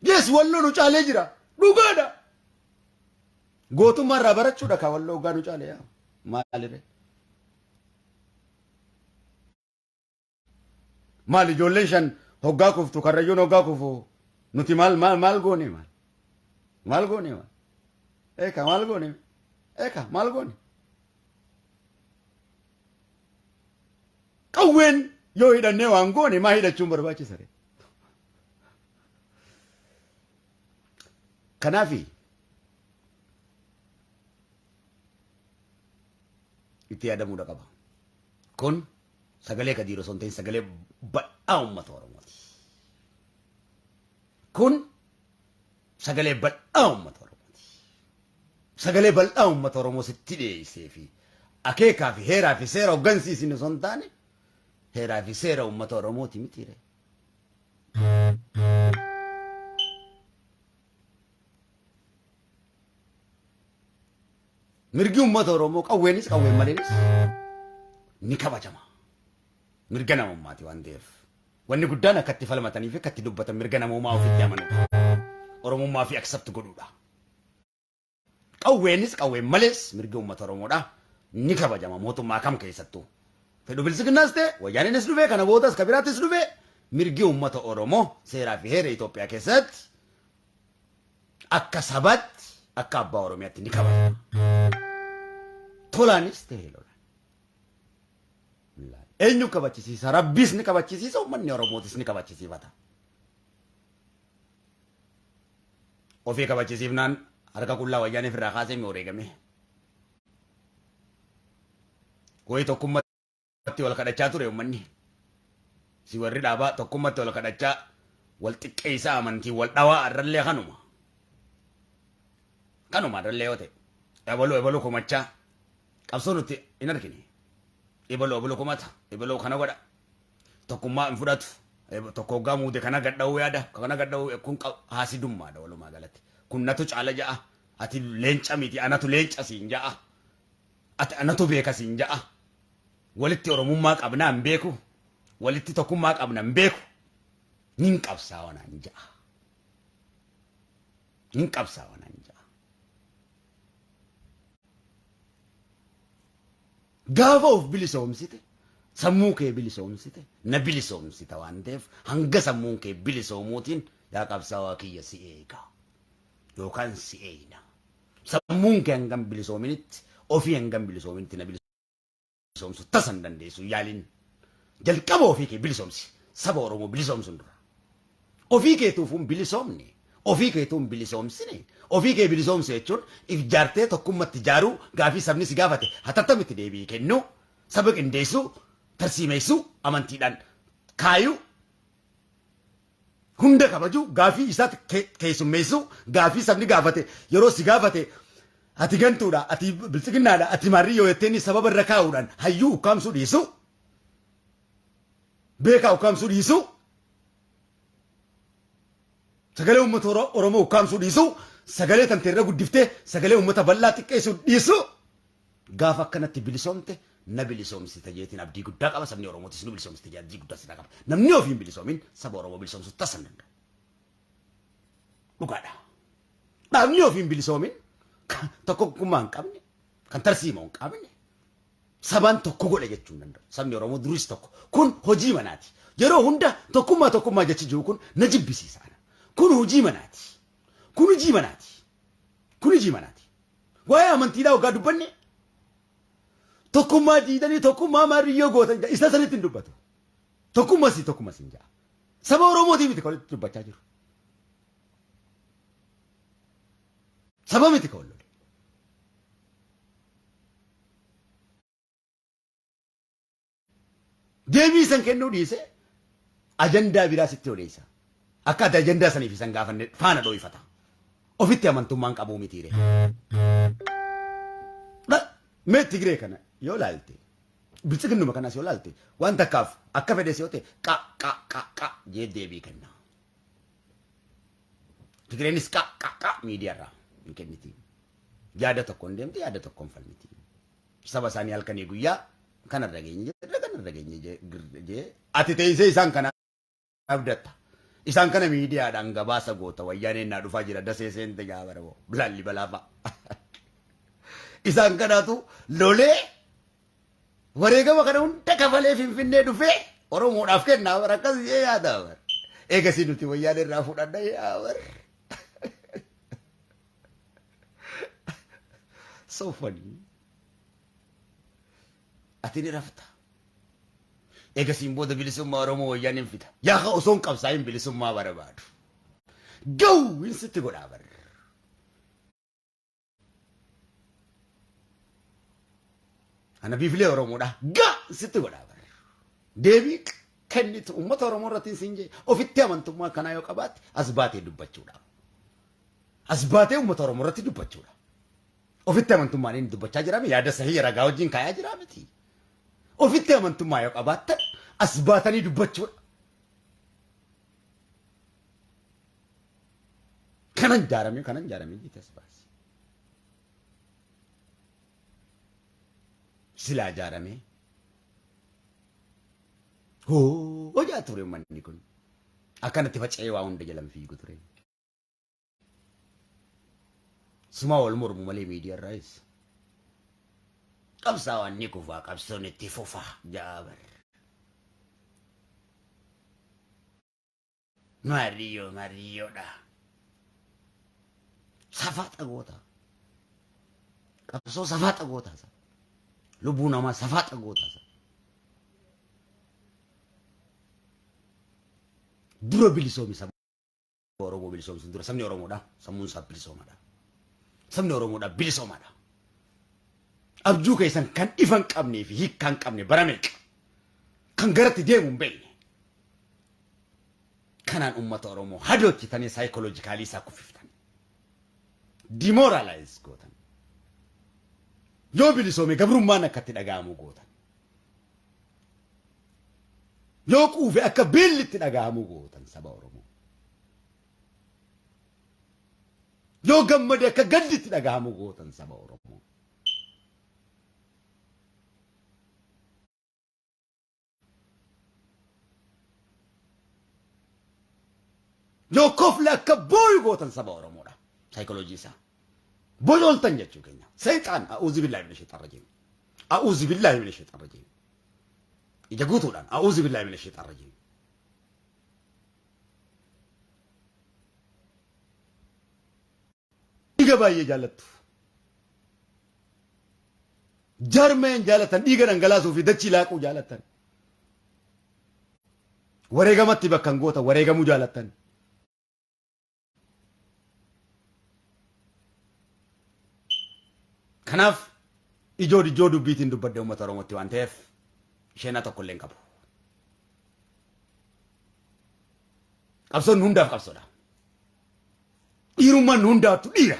Yes, walloo nu caalee jira. Dhugaadha. Gootummaa irraa barachuudha kaa walloo hoggaa nu caale yaa. Maaliree? Maal ijoolleen shan hoggaa kuftu karrayyuun hoggaa kufu nuti maal maal maal goone maal? Maal goone maal? Eeka maal goone? Eeka maal goone? Qawween yoo hidhannee waan goone maa hidhachuun barbaachisa ree? Kanaafi itti yaadamuudha qaba. Kun sagalee Kadiir osoo hin ta'in sagalee bal'aa uummata Oromooti. Kun sagalee bal'aa uummata Oromooti. Sagalee bal'aa uummata Oromoo sitti dhiyeessee fi akeekaa fi heeraa fi seera hoggansiisin osoo hin taane heeraa fi seera uummata Oromooti mitiire. Mirgi uummata Oromoo qawweenis qawween maleenis ni kabajama. Mirga namummaati waan ta'eef. Wanni guddaan akka itti falmatanii fi akka itti dubbatan mirga namummaa ofitti amanuudha. Oromummaa fi accept godhuudha. Qawweenis qawween malees mirgi uummata Oromoodha ni kabajama mootummaa kam keessattuu. Fedhu biltsiginnaas ta'e wayyaaneenis dhufe kana boodas ka biraattis dhufe mirgi uummata Oromoo seeraa fi heera Itoophiyaa keessatti akka sabaatti akka abbaa Oromiyaatti ni kabajama. Tolaanis ta'e lolaan. Eenyu kabachisiisa? Rabbiis ni kabachisiisa, uummanni Oromootis ni kabachisiifata. Ofii kabachisiifnaan harka qullaa wayyaanee ofirraa kaasee mi wareegame. Wayi tokkummaa Tokkummatti wal kadhachaa ture uummanni. Si warri dhaabaa tokkummatti wal kadhachaa wal xiqqeessaa amantii wal dhawaa arrallee kanuma. Kanuma arrallee yoo ta'e. Ebaluu ebaluu komachaa qabsoo nuti hin argine. Ebaluu ebaluu komata ebaluu kana godha. Tokkummaa hin fudhatu. Tokko hoggaa muude kana gadha'uu yaada kana gadha'uu kun haasidummaadha walumaa galatti. Kun natu caala ja'a. Ati leenca miti anatu leenca siin ja'a. Ati anatu beeka siin ja'a. Walitti Oromummaa qabnaa hin beeku. Walitti tokkummaa qabna hin beeku. Nin qabsaawa naan ja'a. Nin qabsaawa naan ja'a. Gaafa of bilisoomsite sammuu kee bilisoomsite na bilisoomsita waan ta'eef hanga sammuun kee bilisoomuutiin yaa qabsaawaa kiyya si eega yookaan si eeyna. Sammuun kee hangam bilisoominitti ofii hangam bilisoominitti na bilisoomsu tasa hin dandeessu yaaliin. Jalqaba ofii kee bilisoomsi. Saba Oromoo bilisoomsuun dura. Ofii keetuuf hin bilisoomne. Ofii keetuu hin bilisoomsine. Ofii kee bilisoomsu jechuun if jaartee tokkummatti jaaruu gaafii sabni si gaafate hatattamitti deebii kennuu saba qindeessuu tarsiimeessuu amantiidhaan kaayuu hunda kabajuu gaafii isaa keessummeessuu gaafii sabni gaafate yeroo si gaafate ati gantuudha ati biltsiginnaadha ati maarrii yoo jetteen sababa irra kaa'uudhaan hayyuu ukkaamsuu dhiisuu beekaa ukkaamsuu dhiisuu sagalee uummata Oromoo ukkaamsuu dhiisuu sagalee tante irra guddiftee sagalee uummata bal'aa xiqqeessuu dhiisuu Gaafa akkanatti bilisoomte na bilisoomsita jeetiin abdii guddaa qaba. Sabni Oromootis nu bilisoomsita jee abdii guddaa sirraa qaba. Namni ofii hin bilisoomin saba Oromoo bilisoomsuu tasa hin danda'u. Dhugaadha. Dhaabni ofii hin bilisoomin tokkummaa hin qabne, kan tarsiimoo hin qabne, sabaan tokko godhe jechuu hin danda'u. Sabni Oromoo duris tokko. Kun hojii manaati. Yeroo hunda tokkummaa tokkummaa jechi jiru kun na jibbisiisa. Kun hojii manaati. Kun hojii manaati. Kun hojii manaati. Waa'ee amantiidhaa hoggaa dubbanne tokkummaa diidanii tokkummaa maariyyoo gootan jedha. Isa sanitti hin dubbatu. Tokkummaa si tokkummaa siin jedha. Saba Oromootii miti kan walitti dubbachaa jiru. Saba miti kan wal lole. Deebii isan kennuu dhiise ajandaa biraa sitti odeessa. Akka ati ajandaa saniif isan gaafanne faana dhooyfata. Ofitti amantummaan qabuu mitiire. Mee Tigree kana yoo laalte biltsiginnuma kanas yoo laalte waan takkaaf akka fedhes yoo ta'e qa qa qa qa jee deebii kenna. Tigreenis qa qa qa miidiyaarraa hin kenniti. Yaada tokkoon deemti yaada tokkoon falmiti. Saba isaanii halkanii guyyaa kanarra geenye jirra kanarra geenye jee ati teessee isaan kana abdatta. Isaan kana miidiyaadhaan gabaasa goota wayyaaneen naa dhufaa jira dasee seente jaa bara laallibalaa fa'a. Isaan kanaatu lolee wareegama kana hunda kafalee Finfinnee dhufee Oromoodhaaf kennaa bara akkas jee yaada bara. Eegasii nuti wayyaanee irraa fudhanna yaa bara. So funny. Ati ni rafta. Eegasiin booda bilisummaa Oromoo wayyaaneen fida. Yaa osoo hin qabsaa'in bilisummaa barbaadu. Gawu hin sitti godhaa bar. Ana biifilee Oromoodha. Ga sitti godhaa bar. Deebii kennitu uummata Oromoo irratti hin siin jee ofitti amantummaa kanaa yoo qabaatte as baatee dubbachuudha. As baatee uummata Oromoo irratti dubbachuudha. Ofitti amantummaan inni dubbachaa jira yaada sahii ragaa wajjin kaayaa jira miti. Ofitti amantummaa yoo qabaattan as baatanii dubbachuudha. Kanan jaaramee kanan jaaramee jette as baasi. Silaa jaaramee. Hoo hojaa ture uummanni kun. Akkanatti faca'ee waa hunda jalan fiigu ture. Sumaa wal mormu malee miidiyaa irraayis. Qabsaawaan ni kufaa qabsoon itti fufa ja'a bar. Maariyyoo maariyyoodha. Safaa xagoota. Qabsoo safaa xagoota. Lubbuu namaa safaa xagoota. Dura bilisoomi saba Oromoo bilisoomsuun dura sabni Oromoodha. Sammuun isaa bilisoomadha. Sabni Oromoodha bilisoomadha. Abjuu keessan kan ifa hin qabnee fi hiikkaa hin qabne bara meeqa? Kan garatti deemu hin beekne. Kanaan uummata Oromoo hadoochitanii saayikoloojikaalii isaa kuffiftan. Demoralize gootan. Yoo bilisoome gabrummaan akka itti dhaga'amu gootan. Yoo quufe akka beelli itti dhaga'amu gootan saba Oromoo. Yoo gammade akka gaddi itti dhaga'amu gootan saba Oromoo. Yoo kofle akka booyu gootan saba Oromoodha. Saayikoloojii isaa. Boyooltan jechuu keenya. Seexaan a'uuzi billaahi mina sheexaan rajiim. A'uuzi billaahi mina sheexaan rajiim. Ija guutuudhaan a'uuzi billaahi mina sheexaan rajiim. Dhiiga baay'ee jaallattu. Jarmeen jaalatan dhiiga dhangalaasuu fi dachii laaquu jaalatan. Wareegamatti bakka hin goota wareegamuu jaalatan. Kanaaf ijoo ijoo dubbiitiin dubbadde uummata Oromootti waan ta'eef isheenaa tokko illee hin qabu. Qabsoon hundaaf qabsoodha. Dhiirummaan nu hundaattu dhiira.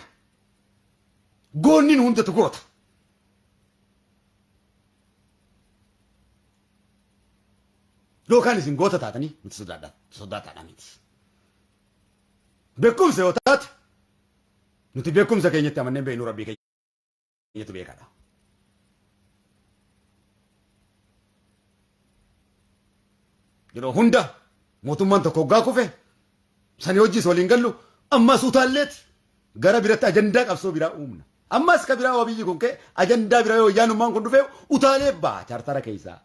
Goonni nu hundatu goota. Yookaan isin goota taatanii nuti sodaataadha miti. Beekumsa yoo taate nuti beekumsa keenyatti amannee beeknu rabbii keenyatu beekadha. Yeroo hunda mootummaan tokko hoggaa kufe sanii hojii waliin gallu ammas utaalleeti gara biratti ajandaa qabsoo biraa uumna. Ammas ka biraa biyyi kun ka'e ajandaa biraa yoo wayyaanummaan kun dhufe utaalee baha chaartara keessaa.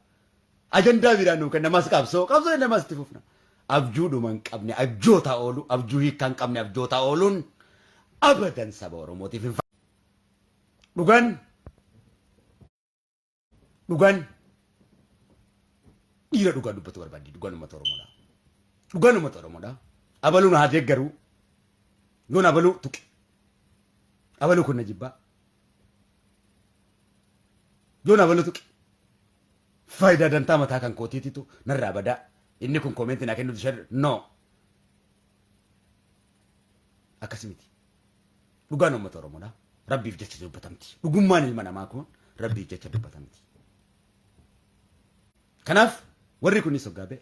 Ajandaa biraa nuu kenna ammas qabsoo qabsoo inni ammas itti fufna. Abjuudhuma hin qabne abjootaa oolu abjuu hiikkaa hin qabne abjootaa ooluun abadan saba Oromootiif hin Dhugaan dhugaan dhiira dhugaa dubbatu barbaaddi dhugaan uummata Oromoodha. Dhugaan uummata Oromoodha. Abaluun haa deeggaruu. Yoon abaluu tuqe. Abaluu kun na jibbaa. Yoon abaluu tuqe. Faayidaa dantaa mataa kan kootiititu narraa badaa. Inni kun koomeentii naa kennuutu shar no. Akkasi miti. Dhugaan uummata Oromoodha. Rabbiif jecha dubbatamti. Dhugummaan ilma namaa kun Rabbiif jecha dubbatamti. Kanaaf warri kunis hoggaa ba'e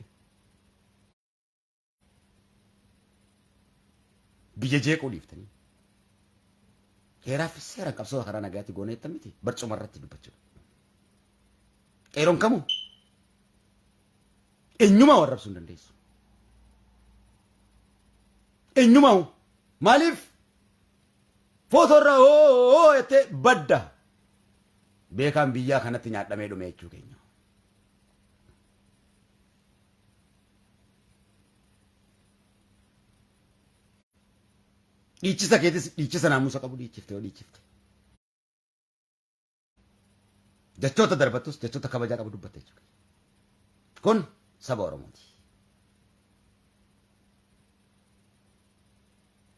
biyya jeequu dhiiftanii heeraa fi seeraan qabsoo karaa nagaatti goona jettan miti barcuma irratti dubbachuudha. Qeeroon kamuu eenyumaa warrabsuu hin dandeessu. Eenyumaa maaliif footoo irraa hoo jettee badda beekaan biyyaa kanatti nyaadhamee dhume jechuu keenya. Dhiichisa keetis dhiichisa naamusa qabu dhiichifte yoo dhiichifte. Jechoota darbattus jechoota kabajaa qabu dubbatte jechuudha. Kun saba Oromooti.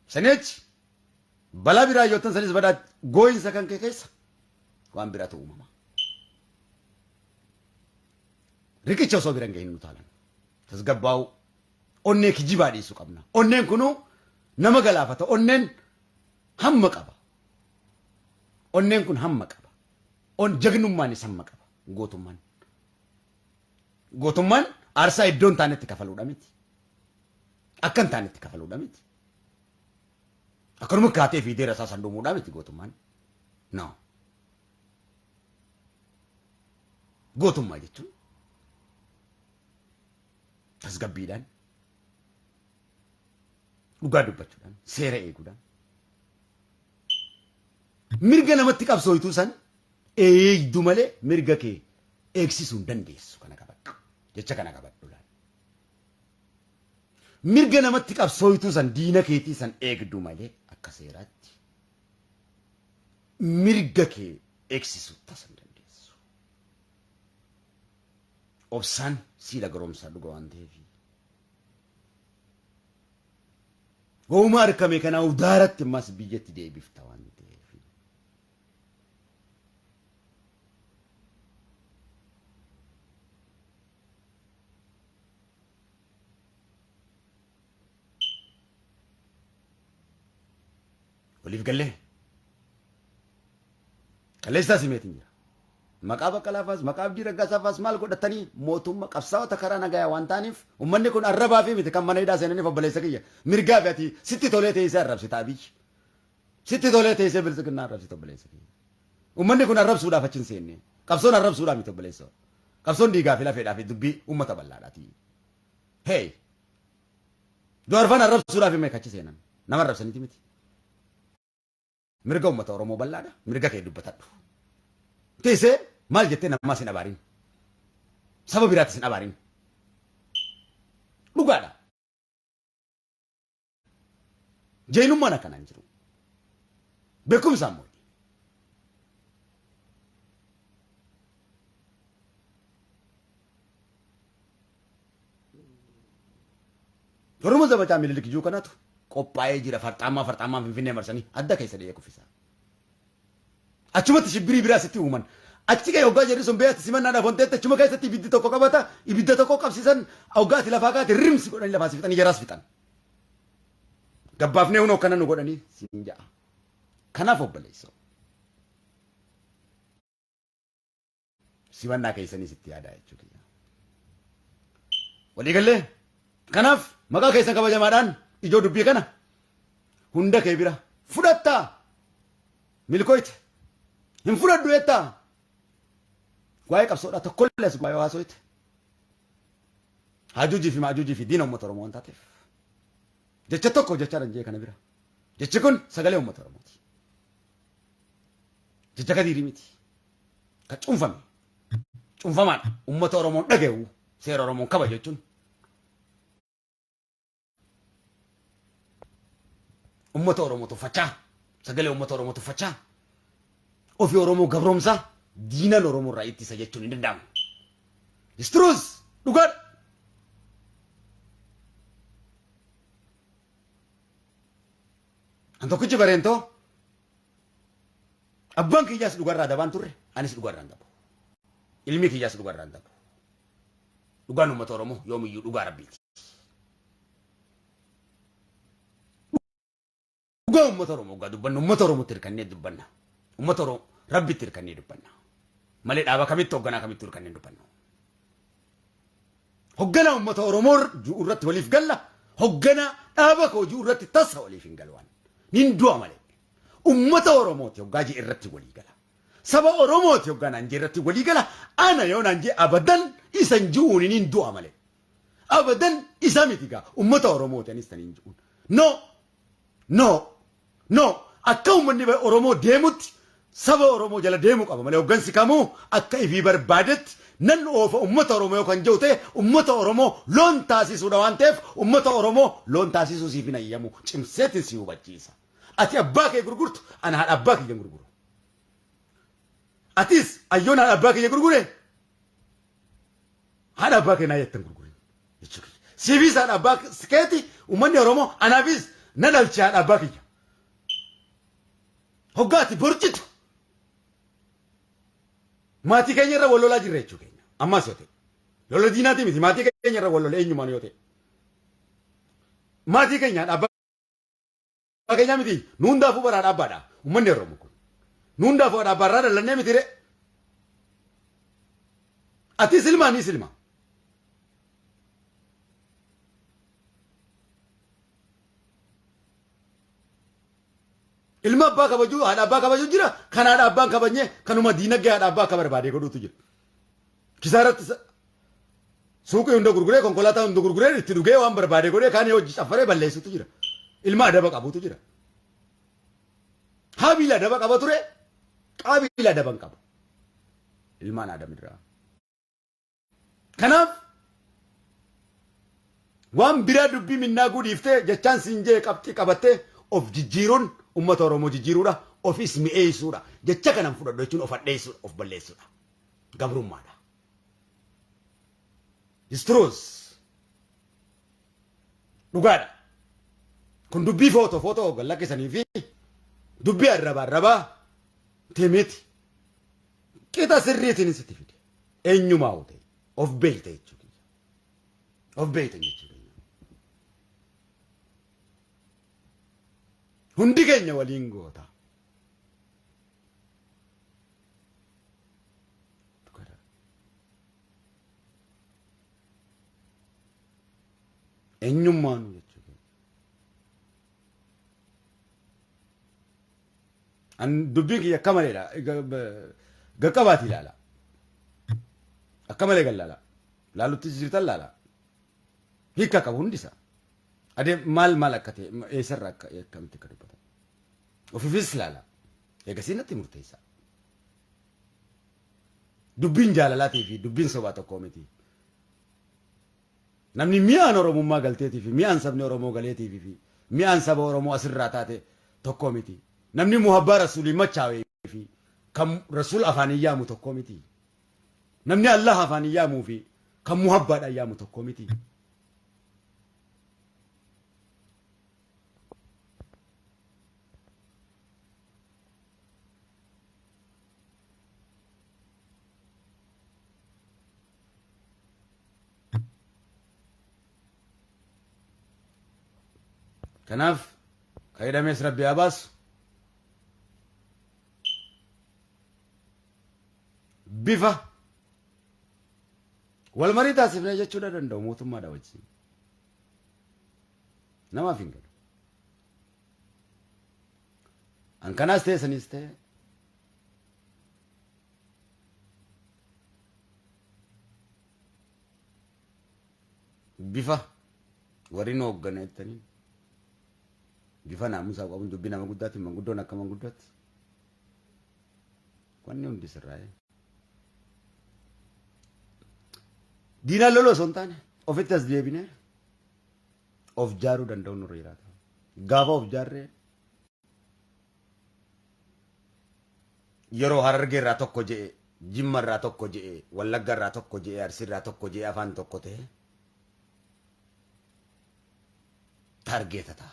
Sanichi balaa biraa yoo ta'an sanis badaa gooyinsa kan kee keessa waan biraatu uumama. Riqicha osoo bira hin gahin nu taalan. Tasgabbaa'uu onnee kijibaa dhiisuu qabna. Onneen kunuu nama galaafata. Onneen hamma qaba. Onneen kun hamma qaba. On jagnummaanis hamma qaba. Gootummaan. Gootummaan aarsaa iddoo hin taanetti kafaluudha miti. Akka hin taanetti kafaluudha miti. Akkanuma kaatee fiidee rasaa san dhumuudha miti gootummaan. No. Gootummaa jechuun tasgabbiidhaan dhugaa dubbachuudhaan seera eeguudhaan mirga namatti qabsooytuu san eegdu malee mirga kee eegsisuu hin dandeessu kana qabadhu jecha kana qabadhu laal mirga namatti qabsooytuu san diina keetii san eegdu malee akka seeraatti mirga kee eegsisuu tasa hin dandeessu obsaan siila garoomsaa dhuga waan ta'eef Gowwummaa argame kanaa udaaratti ammas biyyatti deebifta waan ta'eef. Waliif gallee. Kaleessaa simeetiin jira. Maqaa Baqqalaa faas, maqaa Abdii Raggaasaa faas maal godhatanii mootummaa qabsaa'ota karaa nagayaa waan ta'aniif uummanni kun arrabaa fi miti kan mana hidhaa seenaniif obboleessa kiyya. Mirgaa fi ati sitti tolee teessee arrabsita Abiyyi. Sitti tolee teessee biltsiginnaa arrabsita obboleessa kiyya. Uummanni kun arrabsuudhaaf achi hin seenne. Qabsoon arrabsuudhaaf miti obboleessa. Qabsoon dhiigaa fi lafeedhaa fi dubbii uummata bal'aadhaati. Hey! Jawaar faan arrabsuudhaaf himee achi seenan. Nama arrabsaniiti miti. Mirga uummata Oromoo bal'aadha. Mirga kee dubbatadhu. Teessee maal jettee namaa sin abaarin. Saba biraatti sin abaarin. Dhugaadha. Jeenummaan akkanaan jiru. Beekumsaan mooti. Oromoo zabachaa Minilik juu kanatu qophaa'ee jira farxaammaa farxaammaan Finfinnee marsanii adda keessa dhiyee kuffisa. Achumatti shibbirii biraa sitti uuman. Achi ga'e hoggaa jedhu sun beekti simannaadhaaf wanteetti achuma keessatti ibiddi tokko qabata ibidda tokko qabsiisan hoggaa ati lafaa kaate rimsi godhanii lafaa si fixanii jaraas fixan. Gabbaafnee hunoo akkana nu godhanii siin ja'a. Kanaaf obboleessoo. Simannaa keessanii sitti yaadaa jechuu kiyya. Walii gallee? Kanaaf maqaa keessan kabajamaadhaan ijoo dubbii kana hunda kee bira fudhattaa milkoyte hin fudhadhu jettaa waa'ee qabsoodhaa tokkollee as gubbaa yoo haasoyte haajuujii fi maajuujii fi diina uummata Oromoo waan taateef jecha tokko jechaadhaan jee kana bira jechi kun sagalee uummata Oromooti. Jecha kadiirii miti. Ka cunfame. Cunfamaadha. Uummata Oromoon dhagahu seera Oromoon kabaja jechuun. Uummata Oromoo tuffachaa. Sagalee uummata Oromoo tuffachaa. Ofii Oromoo gabroomsaa diinan Oromoo irraa ittisa jechuun hin danda'amu. Istruus dhugaadha. An tokkichi bareentoo Abbaan kiyyaas dhugarraa dabaan turre, anis dhugarraa hin dabu. Ilmi kiyyaas dhugarraa hin dabu. Dhugaan uummata Oromoo yoomiyyuu dhugaa Rabbiiti. Dhugaa uummata Oromoo dhugaa dubbanna, uummata Oromootti hirkannee dubbanna. Uummata Oromoo Rabbitti hirkannee dubbanna. Malee dhaaba kamitti hoogganaa kamitti hirkannee dubbannu. Hoogganaa uummata Oromoo ji'u irratti waliif galla, hoogganaa dhaaba koo ji'u irratti tasa waliif hin galu. Nin du'a malee. Ummata Oromooti hoggaa jee irratti walii gala. Saba Oromooti hoggaa naan jee irratti walii gala. Ana yoo naan jee abadan isan ji'uun nin du'a malee. Abadan isa miti gaa ummata Oromooti anis taniin ji'uun. No! No! No! Akka ummanni Oromoo deemutti saba Oromoo jala deemuu qaba malee hoggansi kamuu akka ifii barbaadetti nan oofa ummata Oromoo yoo kan jedhu ta'e ummata Oromoo loon taasisuudha waan ta'eef ummata Oromoo loon taasisuu siif hin hayyamu cimseetiin si hubachiisa. Ati abbaa kee gurgurtu ana haadha abbaa kiyya hin gurguru. Atis ayyoon haadha abbaa kiyya gurgure haadha abbaa kee naa jettan gurgurin jechuu kiyya. Siifis haadha abbaa keeti uummanni Oromoo anaafis na dhalche haadha abbaa kiyya. Hoggaa ati borcitu maatii keenya irra wal lolaa jirra jechuu keenya. Ammas yoo ta'e lola diinaatii miti maatii keenya irra wal lola eenyumaan yoo ta'e. Maatii keenya haadha abbaa keenyaa miti nu hundaafuu bara haadha abbaadha uummanni Oromoo kun. Nu hundaafuu haadha abbaa irraa dhalannee miti ree. Atis ilma anis ilma. Ilma abbaa kabajuu haadha abbaa kabajuu jira kan haadha abbaan kabajne kanuma diinagdee haadha abbaa akka barbaade godhuutu jira. Kisaaratti suuqii hunda gurguree konkolaataa hunda gurguree itti dhugee waan barbaade godhee kaan hojii caffaree balleessutu jira. Ilma adaba qabutu jira. Haabiil adaba qaba ture qaabiil adaba hin qabu. Ilmaan Aadam irraa. Kanaaf waan biraa dubbii minnaaguu dhiiftee jechaan siin jee qabxii qabattee of jijjiiruun uummata Oromoo jijjiiruudha. Ofis mi'eessuudha. Jecha kanan fudhadhu jechuun of hadheessuudha, of balleessuudha. Gabrummaadha. Istruus dhugaadha. Kun dubbii footoo footoo gad lakkisanii fi dubbii arraba arrabaa timiti. Qixa sirriitiin sitti fide. Eenyumaa yoo ta'e of beekta jechuu kiyya. Of beektan jechuu kiyya. Hundi keenya waliin goota. Eenyummaanuu jechuudha. An dubbiin kiyya akka maleedha. Gaqqabaati ilaala. Akka malee gallaala. Laalutti jirtan laala. Hiika qabu hundi isaa. Adeem maal maal akka ta'e eessarra akka akkamitti akka dubbatan. Ofiifis laala. Eegasii natti murteessa. Dubbiin jaalalaatii fi dubbiin sobaa tokko miti. Namni mi'aan Oromummaa galteetii fi mi'aan sabni Oromoo galeetii fi mi'aan saba Oromoo asirraa taate tokko miti. Namni muhabbaa Rasuulii machaawee fi kan Rasuul afaaniin yaamu tokko miti. Namni Allah afaaniin yaamuu fi kan muhabbaadhaan yaamu tokko miti. Kanaaf ka hidhames Rabbi haa baasu. Bifa wal marii taasifnee jechuudha danda'u mootummaadha wajjin. Namaaf hin galu. An kanaas ta'e sanis ta'e bifa warri nu hooggana jettanii bifa naamusaa qabuun dubbii nama guddaatti manguddoon akka manguddootti wanni hundi sirraa'ee. Diinaan loluu osoo hin taane ofitti as deebinee of jaaruu danda'u nurra jiraata. Gaafa of jaarree yeroo Harargee irraa tokko je'e, Jimma irraa tokko je'e, Wallagga irraa tokko je'e, Arsii irraa tokko je'e afaan tokko ta'e taargeeta ta'a.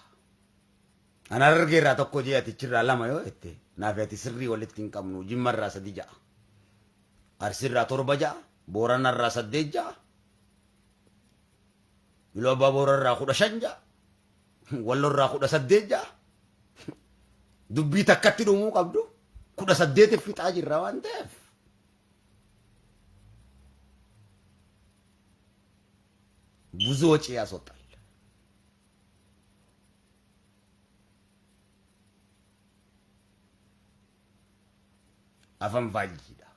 An Harargee irraa tokko je'e ati achirraa lama yoo jette naafi ati sirrii walitti hin qabnu Jimma irraa sadi ja'a. Arsii irraa torba ja'a, Boorana irraa saddeet ja'a, Iluu Abbaa Boora irraa 15 ja'a, Wallo irraa 18 ja'a. Dubbii takkatti dhumuu qabdu 18 fixaa jirra waan ta'eef. ብዙ ወጪ ያስወጣል። Afan faajjiidha.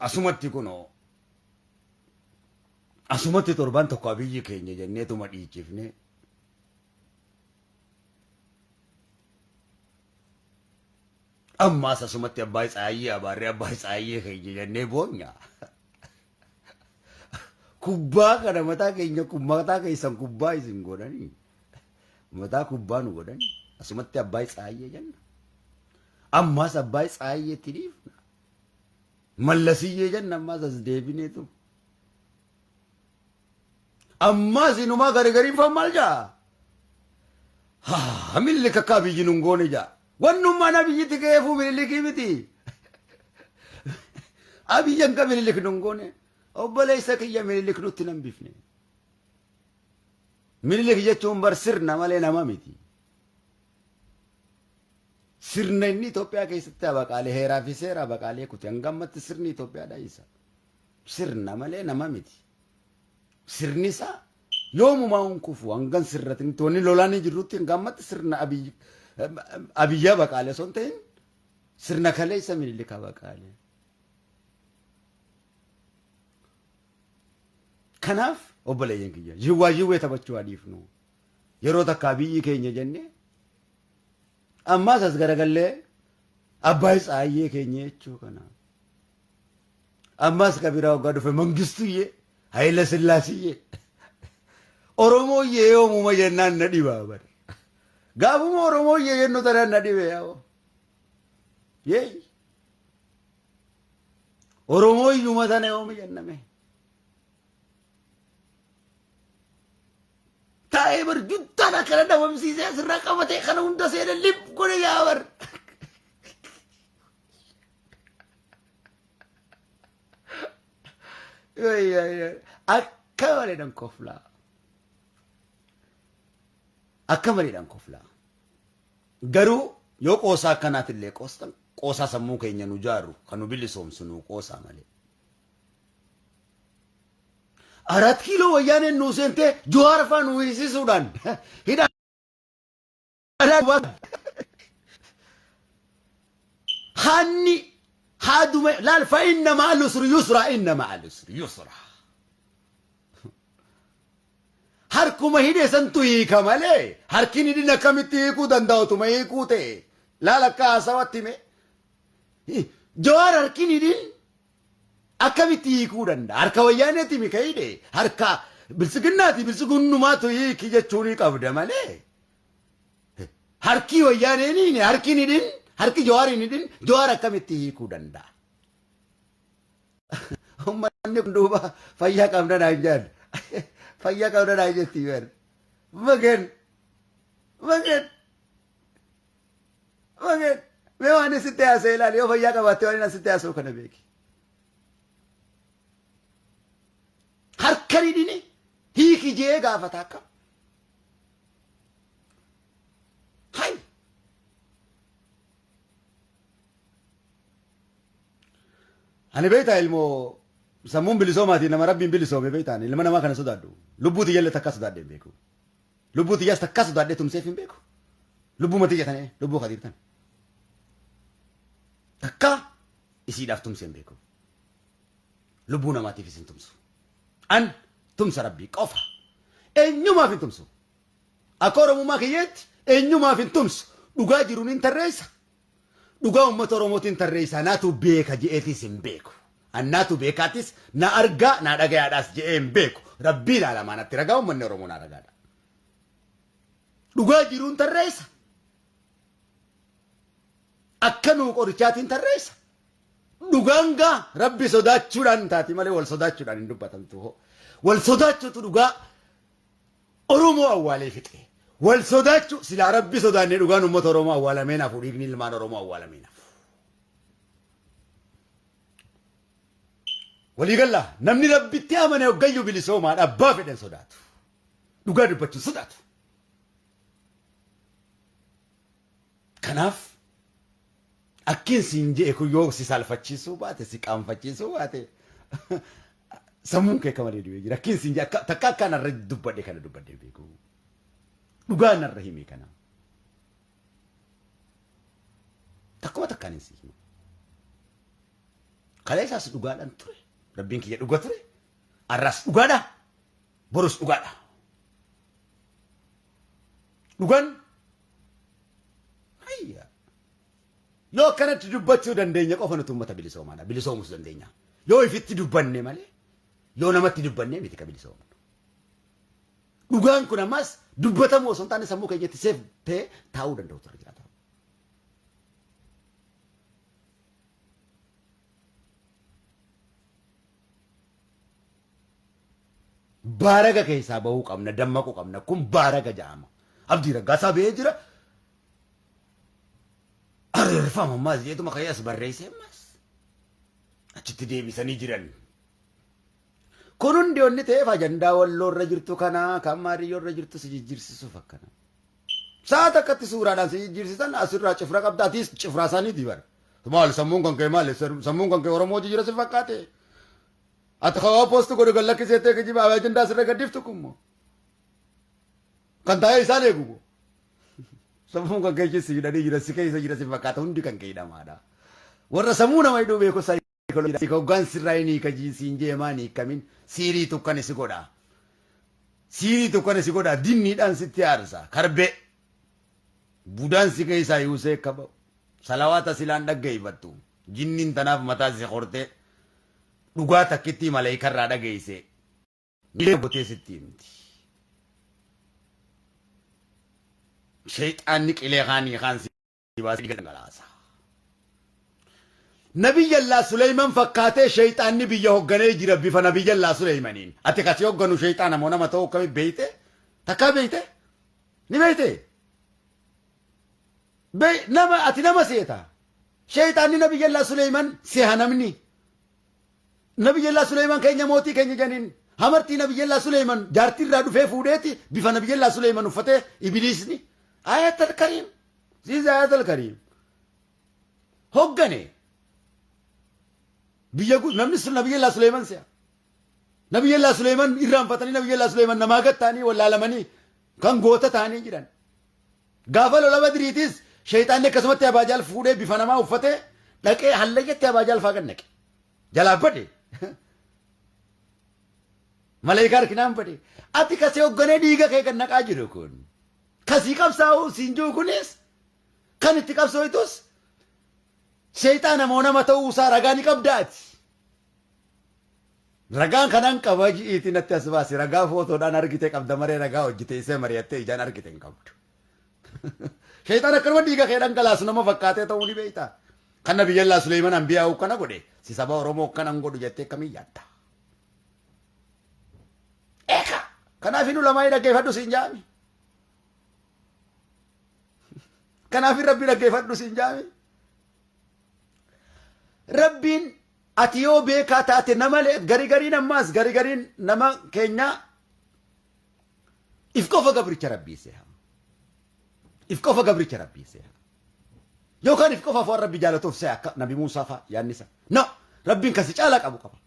Asumatti kunoo asumatti torban tokko abiyyi keenya jenneetuma dhiichifne ammaas asumatti abbaa tsaayyee abaarree abbaa tsaayyee keenya jennee boonya. Kubbaa kana mataa keenya mataa keessan kubbaa isin godhanii mataa kubbaa nu godhanii asumatti abbaa tsaayyee jenna. Ammaas abbaa tsaayyeetti dhiifna. Mallasiyyee jenna ammaas as deebineetu. Ammaas inumaa garigariin faan maal jaa? Haa milli kakka abiyyi nun goone jaa. Wannummaan abiyyitti ka'eefuu mililikii miti. Abiyyi hanga mililik nun goone. Obboleessa kiyya mililik nutti nan bifne. Minilik jechuun bar sirna malee nama miti. Sirna inni Itoophiyaa keessatti abaqaalee heeraa fi seera abaqaalee kute hanga ammatti sirni Itoophiyaadha isa. Sirna malee nama miti. Sirni isaa yoomumaa hin kufu hangan sirratinitti wanni lolaan hin jirrutti hanga ammatti sirna abiyyaa abaqaalee osoo hin ta'in sirna kaleessa minilik abaqaalee. Kanaaf obboleeyyan kiyya jiwwaa jiwwee taphachuu haa dhiifnu. Yeroo takkaa biyyi keenya jennee ammaas as garagallee abbaay tsaayyee keenya jechuu kana. Ammaas ka biraa waggaa dhufe mangistuyyee Hayila Sillaasiyyee Oromooyyee yoomuma jennaan na dhibaa bar. Gaafuma Oromooyyee jennu tanaan na dhibe yaa'oo. Yeey. Oromooyyuma tana yoomi jenname. Taa'ee bar juttaan akkana dhabamsiisee asirraa qabatee kana hunda seene lip godhe yaa bar. Akka maleedhaan koflaa. Akka maleedhaan koflaa. Garuu yoo qoosaa akkanaatillee qoostan qoosaa sammuu keenya nu jaaru kan nu bilisoomsu nu qoosaa malee. Arat kiiloo wayyaaneen nuu seentee Jawaar faa nu hiisisuudhaan hidhaa Hanni haaduma laal fa inna ma'al usri yusra inna ma'al usri yusra. Harkuma hidhe santu hiika malee harkin hidhin akkamitti hiikuu danda'a otuma hiikuu ta'e laal akka haasawatti hime. Jawaar harkin hidhin akkamitti hiikuu danda'a? Harka wayyaaneeti mika hidhe harka biltsiginnaati biltsiginnumaatu hiiki jechuunii qabda malee. Harkii wayyaaneen hiine harki hin hidhin harki Jawaar hin hidhin Jawaar akkamitti hiikuu danda'a? Uummanni kun duuba fayyaa qabna naan jedhan. Fayyaa qabna naan jetti bar. Magan magan magan mee waan isitti haasa'e ilaali yoo fayyaa qabaatte waan inni asitti haasa'u kana beeki. Harka hin hidhini hiiki jee gaafata akkam. Hay! Ani beektaa ilmoo sammuun bilisoomaatiin nama rabbiin bilisoome beektaan ilma namaa kana sodaadhu. Lubbuu tiyyallee takkaa sodaadhee hin beeku. Lubbuu tiyyaas takkaa sodaadhee tumseef hin beeku. Lubbuu matiyya tana lubbuu kadiir tana. Takkaa isiidhaaf tumsee hin beeku. Lubbuu namaatiifis hin tumsu. An tumsa rabbii qofa. Eenyumaaf hin tumsu. Akka Oromummaa kiyyeetti eenyumaaf hin tumsu. Dhugaa jiruun hin tarreessa. Dhugaa uummata Oromootiin tarreessa. Naatu beeka je'eetis hin beeku. Annaatu beekaatis na argaa na dhagayaadhaas je'ee hin beeku. Rabbiin alamaa natti ragaa uummanni Oromoo na ragaadha. Dhugaa jiruun tarreessa. Akka nuu qorichaatiin tarreessa. Dhugaan gaa rabbi sodaachuudhaan taati malee wal sodaachuudhaan hin dubbatamtu. Wal sodaachuutu dhugaa Oromoo awwaalee fixe. Wal sodaachuu silaa rabbi sodaannee dhugaan uummata Oromoo awwaalamee nafu dhiigni ilmaan Oromoo awwaalamee nafu. Waliigallaa namni rabbitti amane hoggayyuu bilisoomaadha abbaa fedhan sodaatu. Dhugaa dubbachuun sodaatu. Kanaaf akkiin siin je'e kun yoo si saalfachiisuu baate si qaanfachiisuu baate sammuun kee akka malee du'ee jira. Akkiin siin je'e akka takka akka narra dubbadhe kana dubbadhe beeku. Dhugaa narra hime kana. Takkuma takkaan hin si hima. Kaleessaas dhugaadhaan ture. Rabbiin kiyya dhuga ture. Arraas dhugaadha. Borus dhugaadha. Dhugaan hayya. Yoo akkanatti dubbachuu dandeenya qofa nuti uummata bilisoomaadha. Bilisoomus dandeenya. Yoo ifitti dubbanne malee yoo namatti dubbanne miti ka bilisoomnu. Dhugaan kun ammas dubbatamuu osoo hin taane sammuu keenyatti seef ta'ee taa'uu danda'u ture jiraata. Baaraga keessaa bahuu qabna, dammaquu qabna. Kun baaraga jedhama. Abdii Raggaasaa bahee jira. Areerfama ammaas jeetuma ka'ee as barreessee ammaas. Achitti deebisanii jiran. Kun hundi onni ta'eef ajandaa walloo irra jirtu kana kan maariyyoo irra jirtu si jijjiirsisuuf akkana. Sa'a takkatti suuraadhaan si jijjiirsisan asirraa cifra qabda atis cifraa isaaniiti bara. Maal sammuun kan kee maali? Sammuun kan kee Oromoo jijjiira si fakkaate? Ati kawaa post godhu gad lakkiseettee kijiba ajandaa sirra gaddiftu kun moo? Kan taa'ee isaan eegu moo? Sammuun kan kee si hidhanii jira si keessa jira si fakkaata hundi kan kee hidhamaadha. Warra sammuu nama hidhuu beeku saayikooloojii hoggaan sirraa hin hiika siin jee maan hiikamin siirii tukkani si godha. Siirii tukkani si godha dinniidhaan sitti aarsa karbee. Budaan si keessaa yuusee akka ba'u. Salawaata silaan dhaggeeffattu. Jinniin tanaaf mataa si hortee dhugaa takkittii maleeykarraa dhageeyse miila gotee sitti himti. Sheyxaanni qilee kaanii kaan si baasee dhiiga dhangalaasa. Nabiyyallaa Suleyman fakkaatee sheyxaanni biyya hogganee jira bifa nabiyyallaa Suleymaniin. Ati kasi hogganu sheyxaana moo nama ta'uu akkami beeyte? Takkaa beeyte? Ni beeyte? Be nama ati nama seeta. Sheyxaanni nabiyyallaa Suleyman seha namni. Nabiyyallaa Suleyman keenya mootii keenya janiin hamartii Nabiyyallaa Suleyman jaartii irraa dhufee fuudheeti bifa Nabiyyallaa Suleyman uffatee ibiliisni ayatal kariim siis ayatal kariim hoggane biyya namni sun Nabiyyallaa Suleyman se'a. Nabiyyallaa Suleyman irraanfatanii Nabiyyallaa Suleyman namaa gad ta'anii wallaalamanii kan goota ta'anii jiran. Gaafa lola Badriitis sheeyxaanni akkasumatti Abaajaal fuudhee bifa namaa uffatee dhaqee hallayyatti Abaajaal faa gad naqe. Jalaa bade. Maleekaa harkinaan bade. Ati kasii hogganee dhiiga kee gad naqaa jiru kun. Kasii qabsaa'u siin jiru kunis kan itti qabsooytus sheeyxaana moo nama ta'uu isaa ragaa ni qabdaati. Ragaan kanan qaba ji'iitii natti as baasi. Ragaa footoodhaan argite qabda maree ragaa hojjite isee mari'attee ijaan argite hin qabdu. Sheexaan akkanuma dhiiga kee dhangalaasu nama fakkaatee ta'uu ni beekta. Kan Nabiyyallaa Suleeman Ambiyaa'u kana godhe si saba Oromoo akkana hin godhu jettee akkamiin yaadda? Eeka! Kanaaf hin ulamaa'ii dhaggeeffadhu siin jaami. Kanaaf hin rabbi dhaggeeffadhu siin jaami. Rabbiin ati yoo beekaa taate nama gari gariin ammaas gari gariin nama keenyaa if qofa gabricha rabbii seha. If qofa gabricha rabbii seha. Yookaan if qofa waan rabbi jaalatuuf seha akka nabi Muusaa fa'a yaadni isaa. No rabbiin kasi caalaa qabu qaba.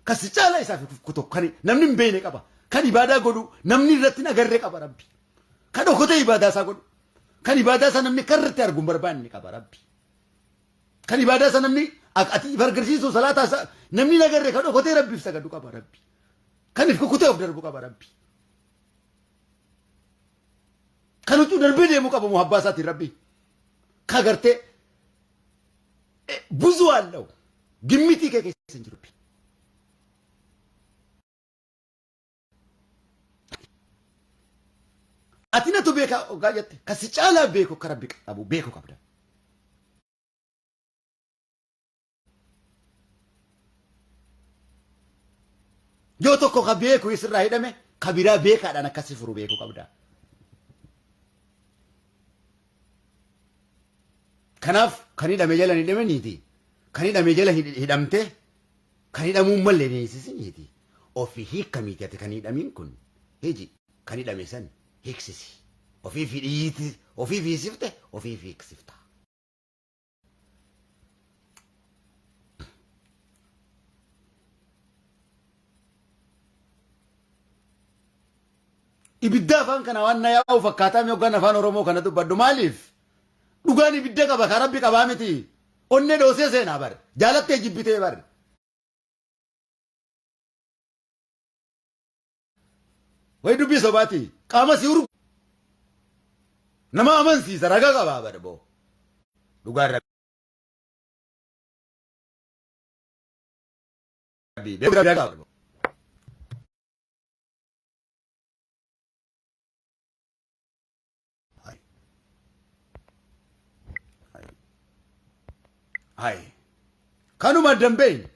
Kasi caalaa isaaf kutu kan namni hin beekne qaba. Kan ibaadaa godhu namni irratti hin agarre qaba rabbi. Kan dhokotee ibaadaa isaa godhu. Kan ibaadaa isaa namni kan irratti argu hin barbaanne qaba rabbi. Kan ibaadaa isaa namni ati if argarsiisuu salaataa isaa namni hin agarre kan dhokotee rabbiif sagadu qaba rabbi. Kan if kukutee of darbu qaba rabbi. Kan huccuu darbee deemu qaba muhabbaa isaatiin rabbi. Ka gartee buzuu allahu gimmitii kee keessa hin jiru. Ati natu beekaa ogaa jette kan si caalaa beeku akka rabbi qabu beeku qabda. Yoo tokko ka beeku isirraa hidhame ka biraa beekaadhaan akkasi furu beeku qabda. Kanaaf kan hidhame jala hin hidhamaniiti. Kan hidhame jala hidhamte Kan hidhamuu hin malle hin hiisisiniiti. Ofi hiikkamiiti ati kan hidhamiin kun hiji kan hidhame san hiiksisi. Ofiif hidhiiti ofiif hiisifte ofiif hiiksifta. Ibidda afaan kana waan na yaa'u fakkaataa mi hoggaan afaan Oromoo kana dubbadhu maaliif? Dhugaan ibidda qaba kan rabbi qabaa miti. Onnee dhoosee seenaa bar. Jaalattee jibbitee bar. Wayi dubbii sobaati. Qaama si urgu. Nama amansiisa raga qabaa bar boo. Dhugaan rabbi. Beeku raga qaba. Hai. Kanuma adda hin beekne.